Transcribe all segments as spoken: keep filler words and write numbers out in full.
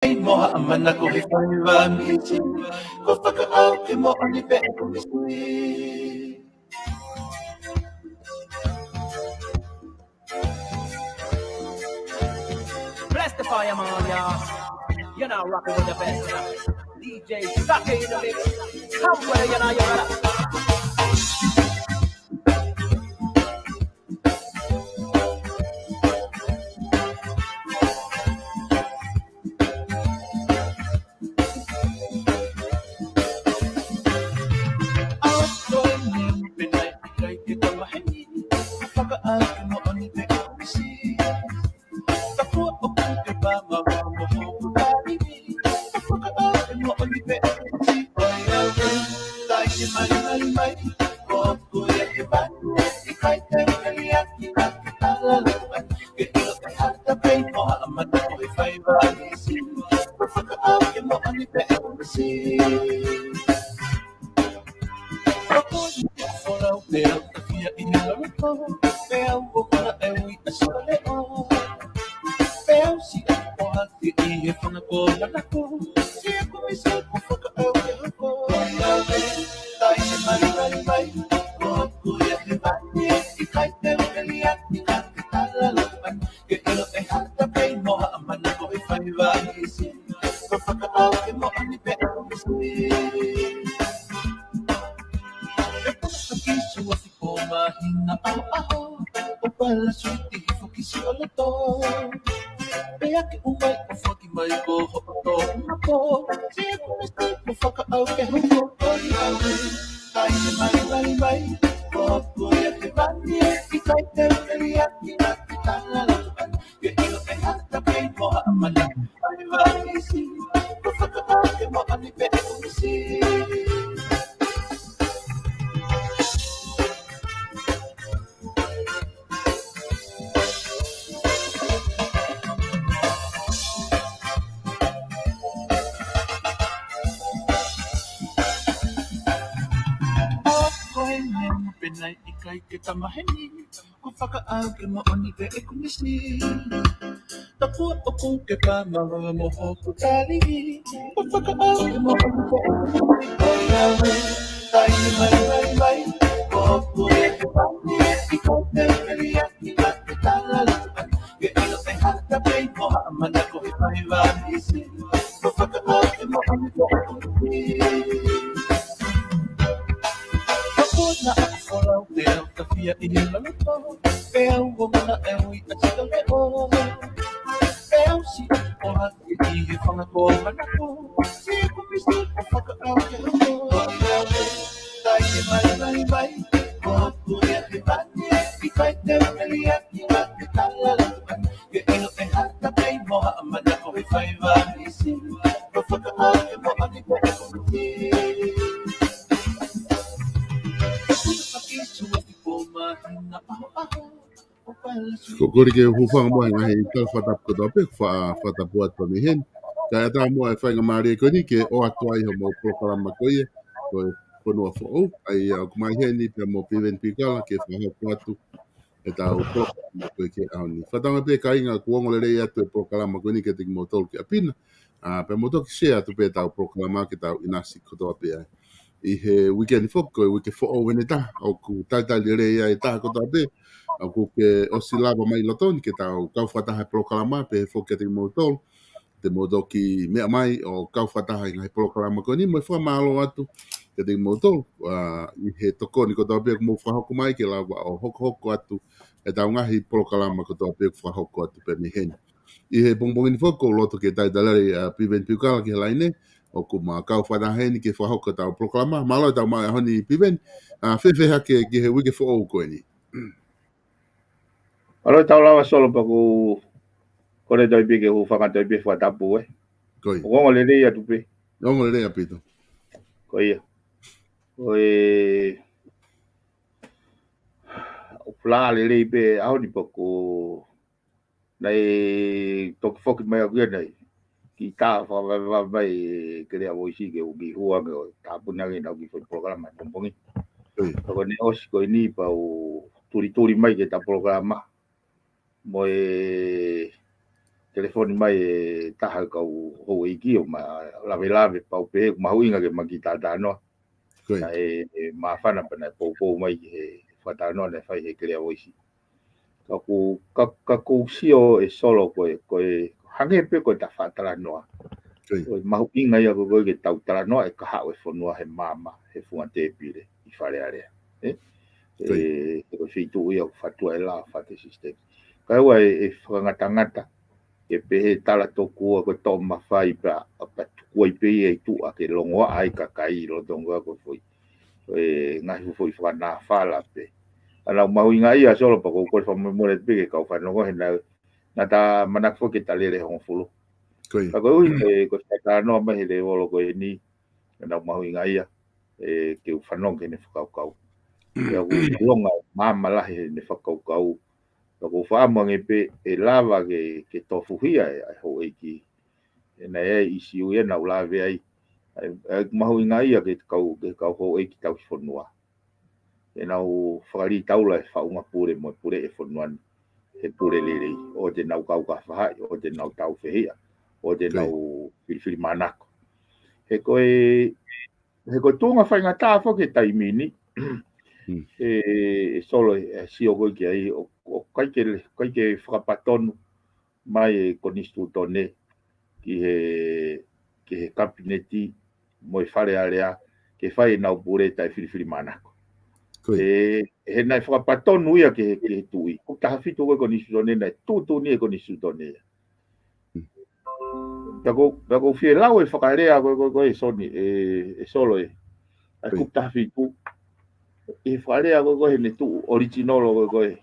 Pei mo haʻamana ko e faiva misi. Ko e fakaʻau ke moʻoni pē ʻeku misi. Bless the fire, man, y'all. You're now rocking with the best. D J Saki in the mix. Come with it, you know, you gotta. ʻAho ko eni pē naʻe ʻikai ke ta maheni, fakaʻau ke moʻoni pē ʻeku misi. Ka kuo ʻoku ke pā ma wa mo hoku talivi, fakaʻau ke moʻoni pē ʻeku misi. ʻOiauē, taimi mai, mai, mai, ko ʻeku ʻi hēvani, ʻikai te u liʻaki ka ke tala lava. Ke ʻilo ʻe hata pei mo haʻamana ko e faiva misi. Ko e fakaʻau ke moʻoni pē ʻeku misi. Ka ko e folau pē au ka fia ʻi he laloto, pea u ʻoku na e ui ʻa sika leʻo. Pea u siʻi ʻohake ʻi he fanga ko manako, siʻeku misi ko e fakaʻau ke hoko. ʻOiauē, taimi mai, mai, mai, ko ʻeku ʻi hēvani, ʻikai te u liʻaki ka ke tala lava. Ke ʻilo ʻe hata pei mo haʻamana ko e faiva misi. Ko e fakaʻau ke moʻoni pē ʻeku misi. E puna haki suafi pō, māhina, ʻaho, ʻaho, ʻo pala suiti foki siʻo loto. Pea ke ʻomai ʻo foaki mai ko hoʻo tō mako. Siʻeku misi ko e fakaʻau ke hoko. ʻOiauē, taimi mai, mai, mai, ko ʻeku ʻi hēvani, ʻikai te u liʻaki ka ke tala lava. Ke ʻilo ʻe hata pei mo haʻamana, faiva misi, ko e fakaʻau ke moʻoni pē ʻeku misi. ʻAho ko eni pē naʻe ʻikai ke ta maheni, ko e fakaʻau ke moʻoni pē ʻeku misi. Ka kuo ʻoku ke pā ma wa mo hoku talivi, ko e fakaʻau ke moʻoni pē ʻeku misi. ʻOiauē, taimi mai, mai, mai, ko ʻeku ʻi hēvani, ʻikai te u liʻaki ka ke tala lava. Ke ʻilo ʻe hata pei mo haʻamana ko e faiva misi. Ko e fakaʻau ke moʻoni pē ʻeku misi. Ka ko e folau pē au ka fia ʻi he laloto, pea u ʻoku na e ui ʻa sika leʻo. Pea u siʻi ʻohake ʻi he fanga ko manako, siʻeku misi ko e fakaʻau ke hoko. ʻOiauē, taimi mai, mai, mai, ko ʻeku ʻi hēvani, ʻikai te u liʻaki ka ke tala lava. Ke ʻilo ʻe hata pei mo haʻamana ko e faiva misi. Ko e fakaʻau ke moʻoni pē ʻeku misi. Ko e kole ke u hūfanga mo e ngaahi tala fakatapu kotoa pē, fa-, fakatapu atu mei heni. Kae ʻatā muʻa e faingamālie ko eni ke ʻoatu ai hoʻomou polokalama ko ia, ko e Fonua Foʻou, ʻa ia ʻoku mai heni pea mo Piveni Piukala ke fakahoko atu ʻetau polokalama ko ē ki he ʻaho ni. Fakatauange pē kāinga kuo ongo lelei atu e polokalama ko eni kiate kimoutolu ki ʻapi na. ʻA, pea mou toki share atu pē ʻetau polokalama ke tau ʻinasi kotoa pē ai. ʻI he uike ni foki ko e uike foʻou ʻeni ʻe taha, ʻoku talitali lelei ai e taha kotoa pē. ʻOku ke ʻosi lava mai loto ni ke tau kau fakataha he polokalama, pehē foki kiate kimoutolu te mou toki meʻa mai ʻo kau fakataha ʻi he ngaahi polokalama ko eni, mo e fakamālō atu kiate kimoutolu, ʻa, ʻi he tokoni kotoa pē ʻoku mou fakahoko mai ke lava ʻo hokohoko atu ʻetau ngaahi polokalama kotoa pē ʻoku fakahoko atu pē mei heni. ʻI he pongipongi ni foki ʻoku ou loto ke talitali ʻa Piveni Piukala ki he laine, ʻoku ma kau fakataha heni ke fakahoko ʻetau polokalama. Mālō ʻetau maʻu he ʻaho ni Piveni, ʻa, fēfē hake ki he uike foʻou ko eni? Mālō ʻetau lava Solo, pea ʻoku ou kole atu pē ke u hūfanga atu pē he fakatapu, ē. Ko ia. ʻOku ongo lelei atu pē. Ongo lelei ʻaupito. Ko ia. Ko e, ʻoku lava lelei pē ʻaho ni pea ʻoku naʻe toki foki mai ʻaku ia naʻe kiʻi tā fakavavevave mai e kelea voisi ke u kiʻi hū ange ʻo tāpuni ange ʻenau kiʻi foʻi polokalama he pongipongi. Ko ia. Ka ko ʻene ʻosi ko eni pea u tulituli mai ki heʻeta polokalama mo e telefoni mai e taha kau houʻeiki ʻo ma lavelave pau pē ʻoku mahuʻinga ke ma kiʻi talanoa. Ko ia. Naʻe, ʻe, māfana pea naʻe poupou mai ki he fakatalanoa naʻe fai he Keleʻa Voisi. Ka ʻoku, ka, ka ʻoku ou sio ʻe Solo ko e, ko e, hangē pē ko e ta fakatalanoa. Ko ia. Ko e mahuʻinga ia ko e, ko e ke tau talanoa e kahaʻu e fonua he maama, he funga tēpile, ʻi Fale Alea. ʻE? Ko ia. ʻE, ko e feituʻu ia ʻoku fatu ai e lao, fatu e sisitemi. Kae ʻoua ʻe, ʻe fakangatangata, ke pehē tala tokua ko e toʻo mafai pea, pea tuku ai pē ia ʻi tuʻa ke longoaʻa ai kakai ʻi loto ngā ko e foʻi. Ko e ngaahi foʻi fakanāfala pē. ʻA naʻa ku mahuʻingaʻia Solo pea ko e kole fakamolemole pē ki he kau fanongo he naʻa, naʻa ta manako ke ta lele hongofulu. Ko ia. Ka koeʻuhi, ʻe, ko e fakatalanoa mai he lēvolo ko eni, naʻa ku mahuʻingaʻia, ʻe, ke u fanongo ki heʻene fakakaukau. ʻIa ʻoku ʻilonga maama lahi heʻene fakakaukau. Ka ʻoku ou fakaʻamu ange pē ʻe lava ke, ke tofuhia e, ʻa e houʻeiki. ʻE naʻe ʻi ai e ʻīsiu ia naʻa ku lave ai. ʻA e, ʻa e mahuʻinga ia ke kau, ke kau houʻeiki tauhi fonua. ʻE nau fakalitaula e faʻunga pule mo e pule e fonua ni. He pule lelei. ʻOua te nau kau ka fahaʻi, ʻoua te nau taufehiʻa, ʻoua te nau filifilimānako. He ko e, he ko e tuʻunga faingataʻa foki he taimi ni, ʻe, ʻe Solo, ʻe sio ko ē ki ai, ʻo, ʻoku ʻikai ke, ʻikai ke fakapatonu mai e konisitūtone ki he, ki he kapineti mo e Fale Alea, ke fai ʻenau pule taʻefilifilimānako. Ko ia. ʻE, he naʻe fakapatonu ia ki he, ki he tuʻi. Kupu taha fitu ko e konisitūtone naʻe tuʻutuʻuni e konisitūtone ia. Pea ko, pea ko e fie lau e fakalea ko, ko, ko e Soni, ʻe, ʻe Solo ʻe. ʻA e kupu taha fitu. ʻI he fakalea ko, ko e heʻene tuʻu, original ko, ko e.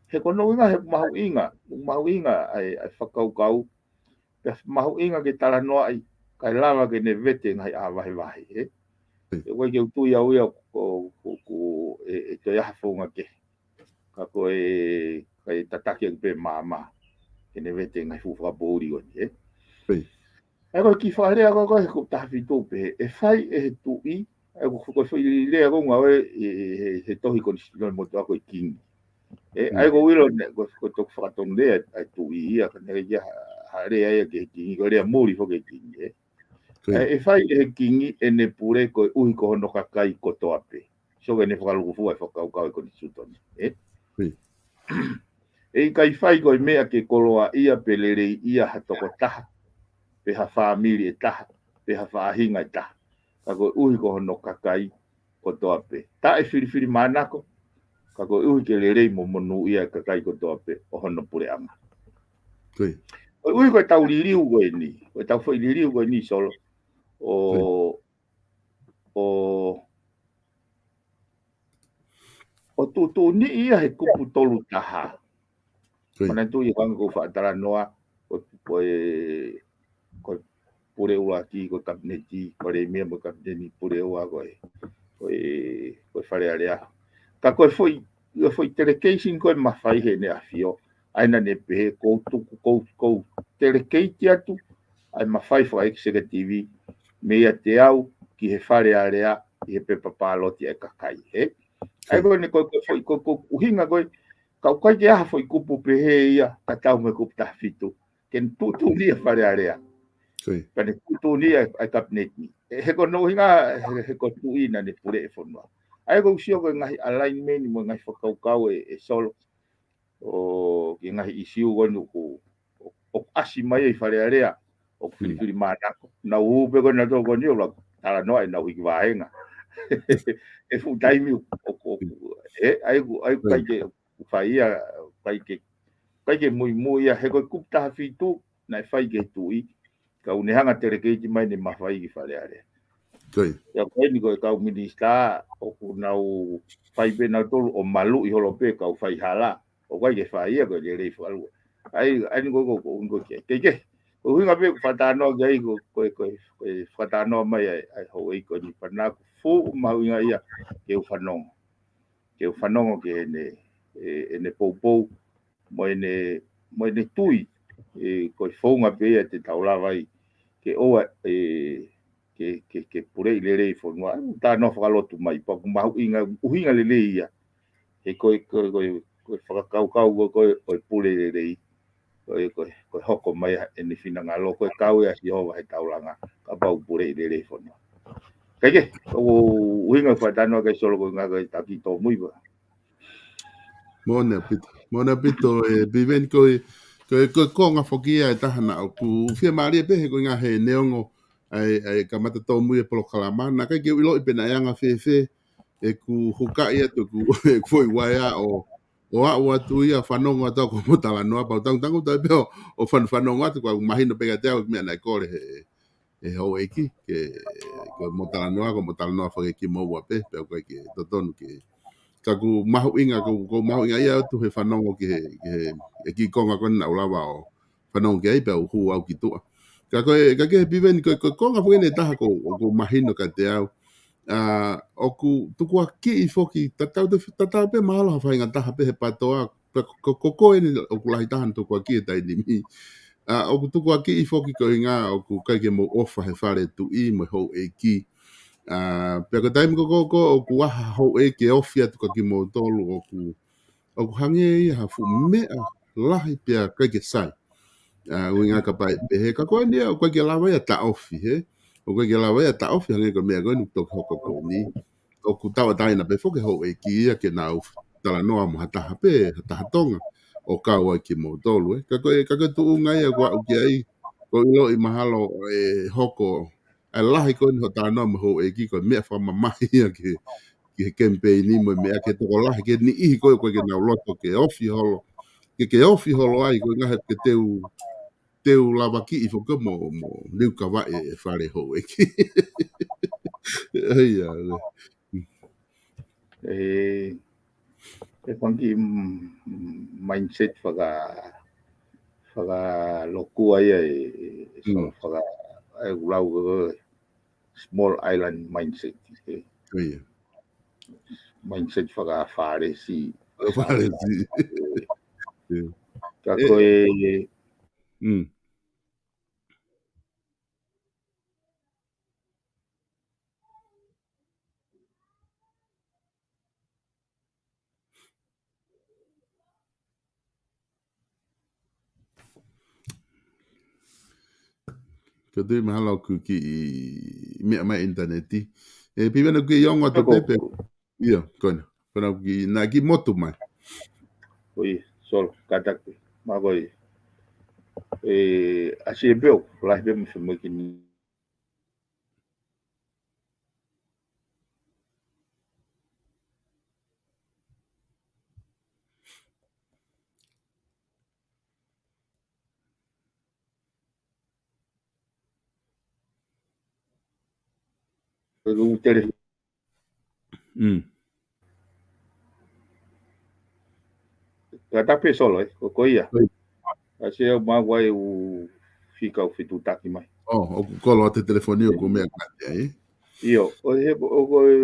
He ko hono ʻuhinga, he mahuʻinga, mahuʻinga ʻa e, ʻa e fakakaukau, pea mahuʻinga ke talanoaʻi, kae lava ke ne vete ngaahi ʻā vahevahe, ʻe? ʻE ʻikai ke u tui au ia ko, ko, ko, ʻe, ʻe toe ʻi ai ha founga kehe. Ka ko e, kae tataki ʻaki pē maama, ke ne vete ngaahi fuʻu fakapoʻuli ko eni, ʻe? ʻA e ko e kiʻi fakalea ko, ko e kupu taha fitu pē, ʻe fai ʻe he tuʻi, ʻa e ko, ko e foʻi lea ko ngāue, ʻe, ʻe, he, he tohi konisitūtone motuʻa ko e kingi. ʻE, ʻa e ko e ʻilo ne, ko, ko e toki fakatonulea ʻa e tuʻi ia, ka naʻe ʻikai ha, ha lea ia ki he kingi, ko e lea muli foki ki he kingi, ʻe. Ko ia. ʻE, ʻe fai ʻe he kingi ʻene pule koeʻuhi ko hono kakai kotoa pē. Sio ki heʻene fakalūkufua e fakakaukau e konisitūtone, ʻe. Ko ia. ʻE ʻikai fai ko e meʻa ke koloaʻia pe leleiʻia ha tokotaha, pe ha fāmili ʻe taha, pe ha faʻahinga ʻe taha. Ka koeʻuhi ko hono kakai kotoa pē. Taʻefilifilimānako, ka koeʻuhi ke lelei mo monūʻia e kakai kotoa pē ʻo hono puleʻanga. Ko ia. Koeʻuhi ko ʻetau liliu ko eni, ko ʻetau foʻi liliu ko eni Solo, ʻo, ʻo, ʻo tuʻutuʻuni ia he kupu tolu taha. Ko ia. Manatuʻi ʻoku ou fakatalanoa, ko, ko e, ko e pule ʻuluaki, ko e kapineti, ko e palēmia mo e kapineti pule ua ko e, ko e, ko e Fale Alea. Ka ko e foʻi, ko e foʻi delegation ko e mafai heʻene ʻafio, ʻa ia naʻa ne pehē, ʻoku ou tuku, ʻoku ou, ʻoku ou delegate atu, ʻa e mafai faka-executive, meiate au ki he Fale Alea, ʻi he pepa pāloti ʻa e kakai, ʻe? ʻA ia ko eni ko e, ko e foʻi, ko e, ko e ʻuhinga ko e, ka ʻoku ʻikai ke ʻi ai ha foʻi kupu pehē ia, ka tau mo e kupu taha fitu. Ke ne tuʻutuʻuni ʻa e Fale Alea. Ko ia. Ka ne tuʻutuʻuni ʻa e, ʻa e kapineti. ʻE, he ko hono ʻuhinga, he, he ko e tuʻi naʻa ne pule e fonua. ʻA ia ʻoku ou sio ko e ngaahi alignment mo e ngaahi fakakaukau ʻe, ʻe Solo. ʻO ki he ngaahi ʻīsiu ko eni ʻoku, ʻo, ʻoku ʻasi mai ʻi Fale Alea. ʻOku filifilimānako. Naʻa ku pehē ko ena toko ni ʻoku ou talanoa ʻenau hiki vāhenga. ʻE fuʻu taimi ʻoku, ʻoku, ʻe, ʻa ia ʻoku, ʻa ia ʻoku ʻikai ke, ʻoku fai ia, ʻikai ke, ʻikai ke muimui ia, he ko e kupu taha fitu, naʻe fai ki he tuʻi, ka ʻoku ne hanga delegate mai ʻene mafai ki Fale Alea. Ko ia. ʻIa ko eni ko e kau minisitā, ʻoku nau fai pē nautolu ʻo maluʻi holo pē kau faihala, ʻoku ʻikai ke fai ia ko e lelei fakalua. ʻA ia, ʻa ia ko, ko, ko, ko, ke, ke, ke. Ko e ʻuhinga pē ʻoku fakatalanoa ki ai ko, ko, ko, ko e fakatalanoa mai ʻa e, ʻa e houʻeiki ko eni pea naʻa ku fuʻu mahuʻinga ia ke u fanongo. Ke u fanongo ki heʻene, ʻe, ʻene poupou, mo ʻene, mo ʻene tui, ʻe, ko e founga pē ia te tau lava ai, ke ʻoua, ʻe, ke, ke, ke puleʻi lelei fonua, ʻa e talanoa fakalotu mai, pea ʻoku mahuʻinga, ʻuhinga lelei ia. He ko e, ko e, ko e, ko e fakakaukau ko e, ko e, ko e pule lelei. ko e, ko e, ko e hoko mai ʻa ʻene finangalo, ko e kau ʻa Sihova he taulanga, kapau puleʻi lelei fonua. Kae kehe, ʻoku ʻuhinga faitano ʻa Kaisolo ko e ngaahi taki tōmui pē. Moʻoni ʻaupito. Moʻoni ʻaupito, ē, Piveni, ko e, ko e, ko e konga foki ia ʻe taha naʻa ʻoku fiemālie pē he ko e ngaahi neongo ʻa e, ʻa e kamata tōmui e polokalama. Naʻe ʻikai ke u ʻiloʻi pe naʻe anga-fēfē ʻeku hukaʻi atu ʻeku, ʻeku foʻi uaea ʻo, ʻo aʻu atu ia fanongo atu ko hoʻomo talanoa pau tangutangu tai pē ʻo, ʻo fan-, fanongo atu ko ʻeku mahino pē kiate au ʻeku meʻa naʻe kole he, he houʻeiki, ke, ko hoʻomo talanoa, ko hoʻomo talanoa fakakimoua pē, pea ʻoku ʻikai ke totonu ke. Ka ʻoku mahuʻinga, ʻoku, ʻoku mahuʻinga ia atu he fanongo ki he, ki he, he kiʻi konga ko eni naʻa ku lava ʻo fanongo ki ai pea u hū au ki tuʻa. Ka ko e, ka ko e Piveni ko e, ko e konga foki eni ʻe taha ʻoku, ʻoku mahino kiate au. ʻA, ʻoku tukuakiʻi foki, tatau te, tatau pē mahalo ha faʻahinga taha pē he PTOA, pea ko, ko, ko eni ʻoku lahi taha ʻene tukuakiʻi he taimi ni. ʻA, ʻoku tukuakiʻi foki ko e ʻuhinga ʻoku ʻikai ke mou ʻofa he fale tuʻi mo e houʻeiki. ʻA, pea ko e taimi ko ē ko ē ʻoku ʻi ai ha houʻeiki ʻe ofi atu kia kimoutolu ʻoku ʻoku hangē ia ha fuʻu meʻa lahi pea ʻikai ke sai. ʻA, ʻuhinga kapau ʻe pehē, ka ko eni ia, ʻoku ʻikai ke lava ia taʻofi, hē? ʻOku ʻikai ke lava ia taʻofi, hangē ko e meʻa ko eni toki hoko ko eni. ʻOku tauʻatāina pē foki houʻeiki ia ke nau talanoa mo ha taha pē, ha taha Tonga, ʻo kau ai kimoutolu, ē? Ka ko e, ka ko e tuʻunga ia ʻoku aʻu ki ai, ʻoku ou ʻiloʻi mahalo ʻe hoko ʻa e lahi ko eni hoʻo talanoa mo e houʻeiki ko e meʻa fakamamahi ia ki he, ki he kemipeini mo e meʻa ki he tokolahi, ki he niʻihi ko ē ʻoku ʻikai ke nau loto ke ofi holo, ke, ke ofi holo ai ko e ngaahi ke teu, teu lavakiʻi foki mo, mo liukavaʻi e fale houʻeiki. ʻA ia, ʻe, ʻe fanga kiʻi, mm, mm, mindset faka-, fakalokua ia ʻe, ʻe, ʻe, so, mm, faka-, ʻe, ʻoku lau ko e small island mindset, ē. ʻA ia. Mindset faka-Fālesi. Fālesi. ʻE. ʻIo. Ka ʻe, ko e, mm. Ka tui mahalo ʻoku kiʻi meʻa mai ʻinitaneti. ʻE, Piveni, ʻoku kiʻi ongo atu pē pē. ʻIo, ko ena. Ko ena ʻoku kiʻi, naʻe kiʻi motu mai. Ko ia, Solo, kātaki. Mā ko ia. ʻE, ʻasi ē pē ʻoku lahi pē mo e femoʻuekina. Ko e tele-, mm. Kātaki pē Solo, ē, ko, ko ia. ʻOi. ʻAsi ē, ʻoku mau ʻai ʻū fika ʻoku fetuʻutaki mai. ʻO, ʻoku kolo atu e telefoni ʻoku meʻa kātaki ai. ʻIo, ʻo he, ʻo, ko e,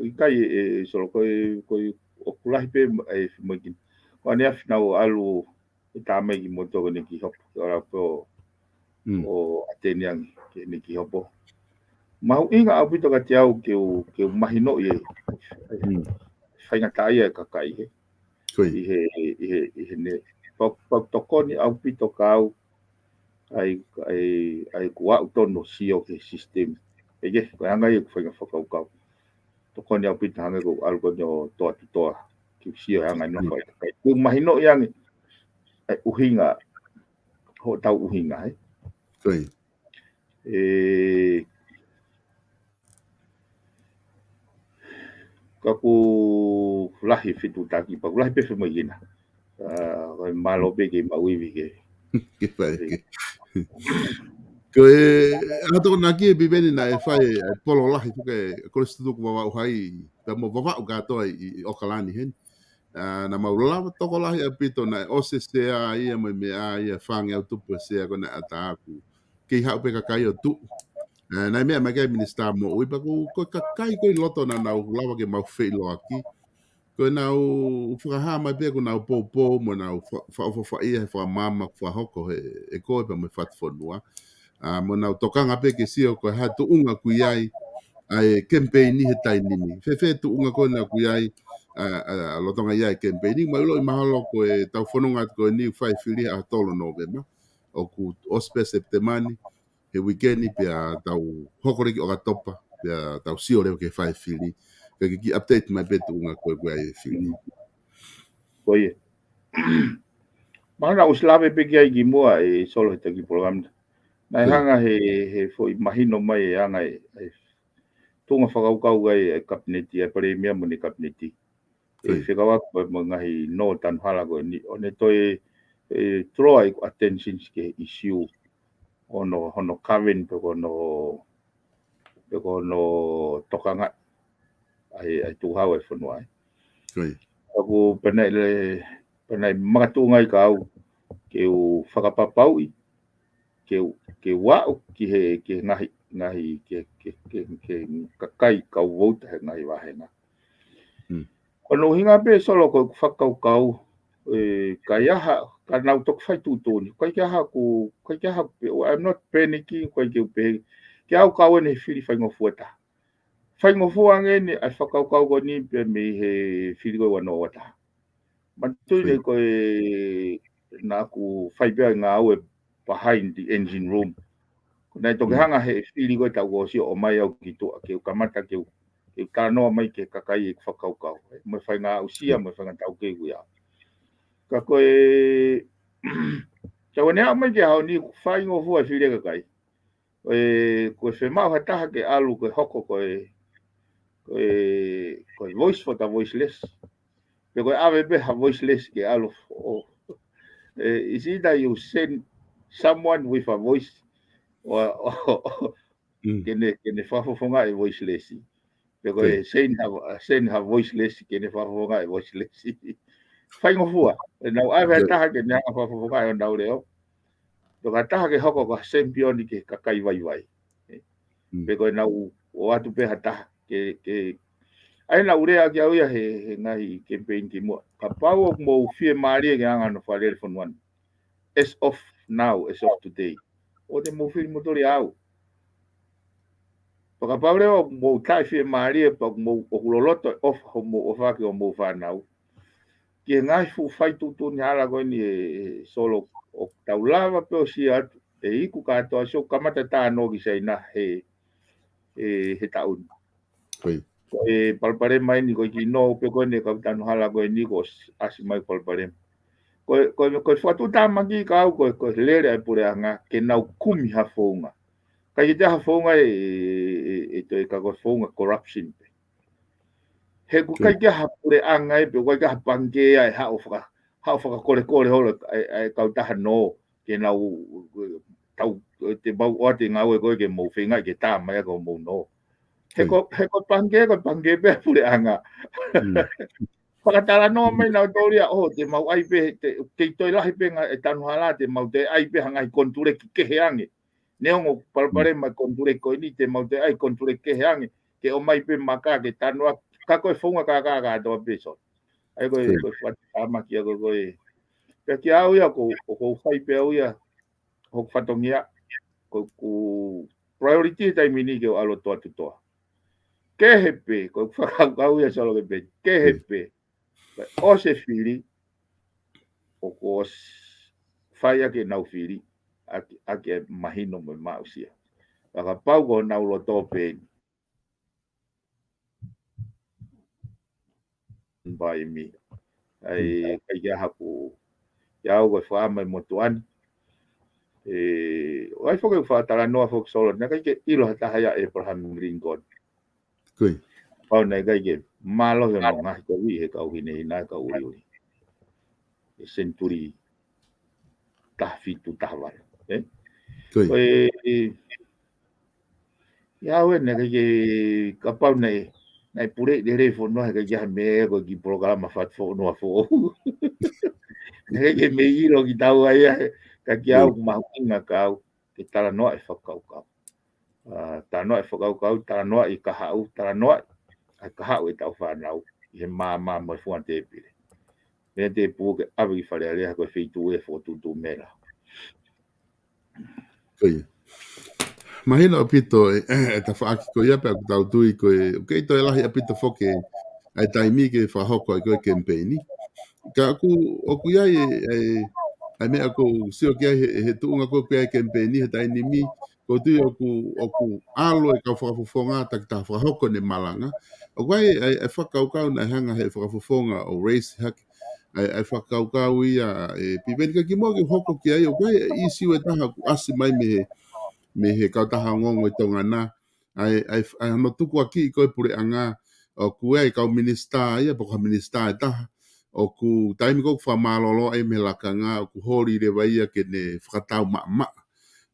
ʻikai ē, ē, Solo, ko e, ko e, ʻoku lahi pē, ē, femoʻuekina. Ko ʻaneafi naʻa ku ʻalu ʻo tā mai kimoutolu ki he kiʻi hopo, ʻo lau pē ʻo, mm, ʻo ʻateni ange ki he kiʻi hopo. Mahuʻinga ʻaupito kiate au ke u, ke u mahinoʻi e, mm, faingataʻaʻia e kakai, hē. Ko ia. ʻI he, ʻi he, ʻi he ne, pau, pau tokoni ʻaupito kia au, ʻa e, ʻa e, ʻa e kuo aʻu tonu ʻo sio ki he sisitemi. ʻE ke, ko e anga ia ʻeku faʻahinga fakakaukau. Tokoni ʻaupito hangē ko e ʻalu ko eni ʻo toʻa atu toʻa. Ke u sio he anga ʻene, mm, fai. Ke u mahinoʻi ange ʻa e ʻuhinga, hotau ʻuhinga, ē. Ko ia. ʻE, ka ʻoku lahi fetuʻutaki, pea ʻoku lahi pē femoʻuekina. ʻA, ko e mālō pē ke maʻu ivi ke. Ke fai ke. Ko e, ʻa e Tokonaki ē Piveni naʻe fai ʻa e polo lahi ko ē, Kolisi Tutuku Vavaʻu Hai, pea mo Vavaʻu kātoa ʻi, ʻi ʻOkalani heni. ʻA, naʻa mau lava tokolahi ʻaupito naʻe ʻosi e sea ia mo e meʻa ia, fāngeau tupu e sea ko ē naʻe ʻatā ʻoku kei haʻu pē kakai ʻo tuʻu. ʻA, naʻe meʻa mai ki ai e Minisitā Moʻui pea ko, ko e kakai ko ē ʻi loto naʻa nau lava ke mau feʻiloaki. Ko ʻenau fakahā mai pē ko ʻenau poupou mo ʻenau fa-, fa-, fa-, faʻia he fakamaama ʻoku fakahoko he, ʻe koe pea mo e Fatu Fonua. ʻA, mo ʻenau tokanga pē ke sio ko e hā e tuʻunga ʻoku ʻi ai ʻa e kemipeini he taimi ni. Fēfē tuʻunga ko ena ʻoku ʻi ai, ʻa, ʻa, ʻa lolotonga ia e kemipeini, mo e ʻilo ʻi mahalo ko e tau fononga atu ko eni fai fili ʻaho tolu Nōvema. ʻOku ʻosi pē Sepitema ni, he uike ni pea tau hoko leva ki ʻOkatopa, pea tau sio leva ki he fai fili. Ka ke kiʻi update mai pē tuʻunga ko ē ko ē ʻa e fili. Ko ia. Mahalo naʻa ku ʻosi lave pē ki ai kimuʻa ʻe Solo he taki polokalama. Naʻe hanga he, he foʻi mahino mai e anga e, e tuʻunga fakakaukau ʻa e, e kapineti, ʻa e palēmia mo ʻene kapineti. ʻE fekauʻaki mo e ngaahi nō tanu hala ko eni. ʻO ne toe, e, draw ai ko e attention ki he issue. Hono, hono govern pe ko hono, pe ko hono tokanga ʻa e, ʻa e tukuhau ʻa e fonua ai. Ko ia. ʻOku pehē naʻe le, pehē naʻe makatuʻunga ai ka au ke u fakapapauʻi, ke u, ke u aʻu ki he, ki he ngaahi, ngaahi, ke, ke, ke, ke kakai kau vouti he ngaahi vāhenga. Ko hono ʻuhinga pē Solo ko ʻeku fakakaukau, e, ka ʻi ai ha, ka nau toki fai tuʻutuʻuni. ʻIkai ke ʻi ai haʻaku, ʻikai ke ʻi ai haʻaku pehē, I'm not panicking, ʻikai ke u pehē, ke au kau eni he fili faingofua taha. Faingofua ange eni ʻa e fakakaukau ko eni pē mei he fili ko ē ua noa ua taha. Manatuʻi ʻeni ko e naʻa ku fai pē ʻa e ngāue behind the engine room. Ko ʻene toki hanga he fili ko ē tau ko sio ʻomai au ki tuʻa, ke u kamata ke u, ke u talanoa mai ki he kakai ʻeku fakakaukau. Mo e faʻahinga aʻusia, mo e faʻahinga taukei ʻoku ʻi ai. Ka ko e, tau ʻene aʻu mai ki he ʻaho ni ʻoku faingofua e fili ʻa e kakai. Ko e, ko e fiemaʻu ha taha ke ʻalu ko e hoko ko e, ko e, ko e voice for the voiceless. Pe ko e ʻave pē ha voiceless ke ʻalu. ʻO, e, it's either you send someone with a voice, or, or, or ke ne, ke ne fakafofongaʻi e voiceless. Pe ko e send ha, send ha voiceless ke ne fakafofongaʻi e voiceless. Faingofua. ʻE nau ʻave ha taha ke ne hanga fakafofongaʻi honau leʻo. Pe ko ha taha ke hoko ko ha sempioni ki he kakai vaivai. Pe ko ʻenau ō atu pē ha taha ke, ke, ʻa ia naʻa ku lea ki ai ia he, he ngaahi kemipeini kimuʻa. Kapau ʻoku mou fiemālie ki he anga hono fakalele fonua ni. As of now, as of today. ʻOua te mou fili moutolu au. Pea kapau leva ʻoku mou taʻefiemālie, pea ʻoku mou, ʻoku loloto e ʻofa, hoʻomou ʻofa ki hoʻomou fānau. Ki he ngaahi fuʻu fai tuʻutuʻuni hala ko eni ʻe, ʻe Solo ʻoku tau lava pē ʻo sio atu, ʻe iku kātoa, sio kamata tā noa ki Saina he, he, he taʻu ni. Ko e palopalema eni ko e kiʻi nō pē ko eni kau tanu hala ko eni kuo ʻosi ʻasi mai palopalema. Ko e, ko e, ko e fakatuʻutāmaki ka au ko e, ko e lele ʻa e puleʻanga ke nau kumi ha founga. ʻIkai ke ʻi ai ha founga ʻe, ʻe, ʻe, ʻe toe ka ko e founga corruption pē. He ʻoku ʻikai ke ʻi ai ha puleʻanga ʻe, pe ʻoku ʻikai ke ʻi ai ha pangikē ʻe haʻu faka-, haʻu fakakolekole holo ʻa e, ʻa e kautaha nō ke nau, tau, te mau ʻoatu e ngāue ko ē ke mou feingaʻi ke tā mai ʻaki hoʻomou nō. He ko, he ko e pangikē, ko e pangikē pē puleʻanga. Fakatalanoa mai nautolu ia, ʻo, te mau ʻai pē, te, kei toe lahi pē ngaahi tanu hala, te mau toe ʻai pē ha ngaahi konituleki kehe ange. Neongo palopalema e konituleki ko eni, te mau toe ʻai konituleki kehe ange, ke ʻomai pē maka ke tanu ʻaki, ka ko e founga kākā kātoa pē Solo. ʻA ia ko e, ko e fakatuʻutāmaki ia ko e, ko e. Pea kiate au ia, ko, ko, ʻoku ou fai pē au ia, hoku fatongia, ko, ko e priority he taimi ni ke u ʻalu ʻo toʻa atu toa. Kehe pē, ko e fakakaukau ia Solo ke pehē, kehe pē. Pea ʻosi e fili, ʻoku ʻosi fai ʻaki ʻenau fili, ʻaki, ʻaki e mahino mo e maʻusia. Pea kapau ko honau loto pē eni. By me. ʻA ia, ʻikai ke ʻi ai haʻaku, ia au ko e fakaʻamu ʻa e motuʻa ni. ʻE, ʻoku ʻi ai foki e fakatalanoa foki Solo, naʻe ʻikai ke ʻilo ha taha ia ʻe Abraham Lincoln. Kapau naʻe ʻikai ke mālohi hono ngaohi kovi he kau hinehina, kau uliuli. ʻE senituli taha fitu, taha valu. ʻE? Ko e, ʻe, ia au ʻe, naʻe ʻikai ke, kapau naʻe, naʻe pule lelei fonua, he ʻikai ke ʻi ai ha meʻa ko e kiʻi polokalama fatu fonua foʻou. Naʻe ʻikai ke mei ʻilo kitaua ia, ka kiate au ʻoku mahuʻinga ka au ke talanoa e fakakaukau. ʻA, talanoa e fakakaukau, talanoa e kahaʻu, talanoa e kahaʻu ʻetau fānau, ʻi he maama mo e funga tēpile. Meʻa te pū ke ʻave ki Fale Alea ko e feituʻu ʻe fokotuʻutuʻu mela. Ko ia. Mahino ʻaupito e, e, e tafaʻaki ko ia pea ʻoku tau tui ko e, ʻoku kei toe lahi ʻaupito foki e, ʻa e taimi ke fakahoko ai ko e kemipeini. Ka ʻoku, ʻoku ʻi ai e, e, ʻa e meʻa ʻoku ou sio ki ai he, he tuʻunga ko ē ʻoku ʻi ai e kemipeini he taimi ni, ʻoku ou tui ʻoku, ʻoku ʻalu e kau fakafofonga takitaha fakahoko ʻene malanga. ʻOku ʻi ai e, e, e fakakaukau naʻe hanga he fakafofonga ʻo raise hake ʻa e, ʻa e fakakaukau ia ē Piveni, ka kimuʻa ke hoko ki ai, ʻoku ʻi ai e ʻīsiu ʻe taha ʻoku ʻasi mai mei he, mei he kautaha ongoongo ʻi Tonga na, ʻa e, ʻa e, ʻa e hono tukuakiʻi ko ē puleʻanga, ʻoku ʻi ai e kau minisitā ia, pe ko ha minisitā ʻe taha, ʻoku taimi ko ē ʻoku fakamālōlō ai mei he lakanga, ʻoku holi leva ia ke ne fakatau maʻamaʻa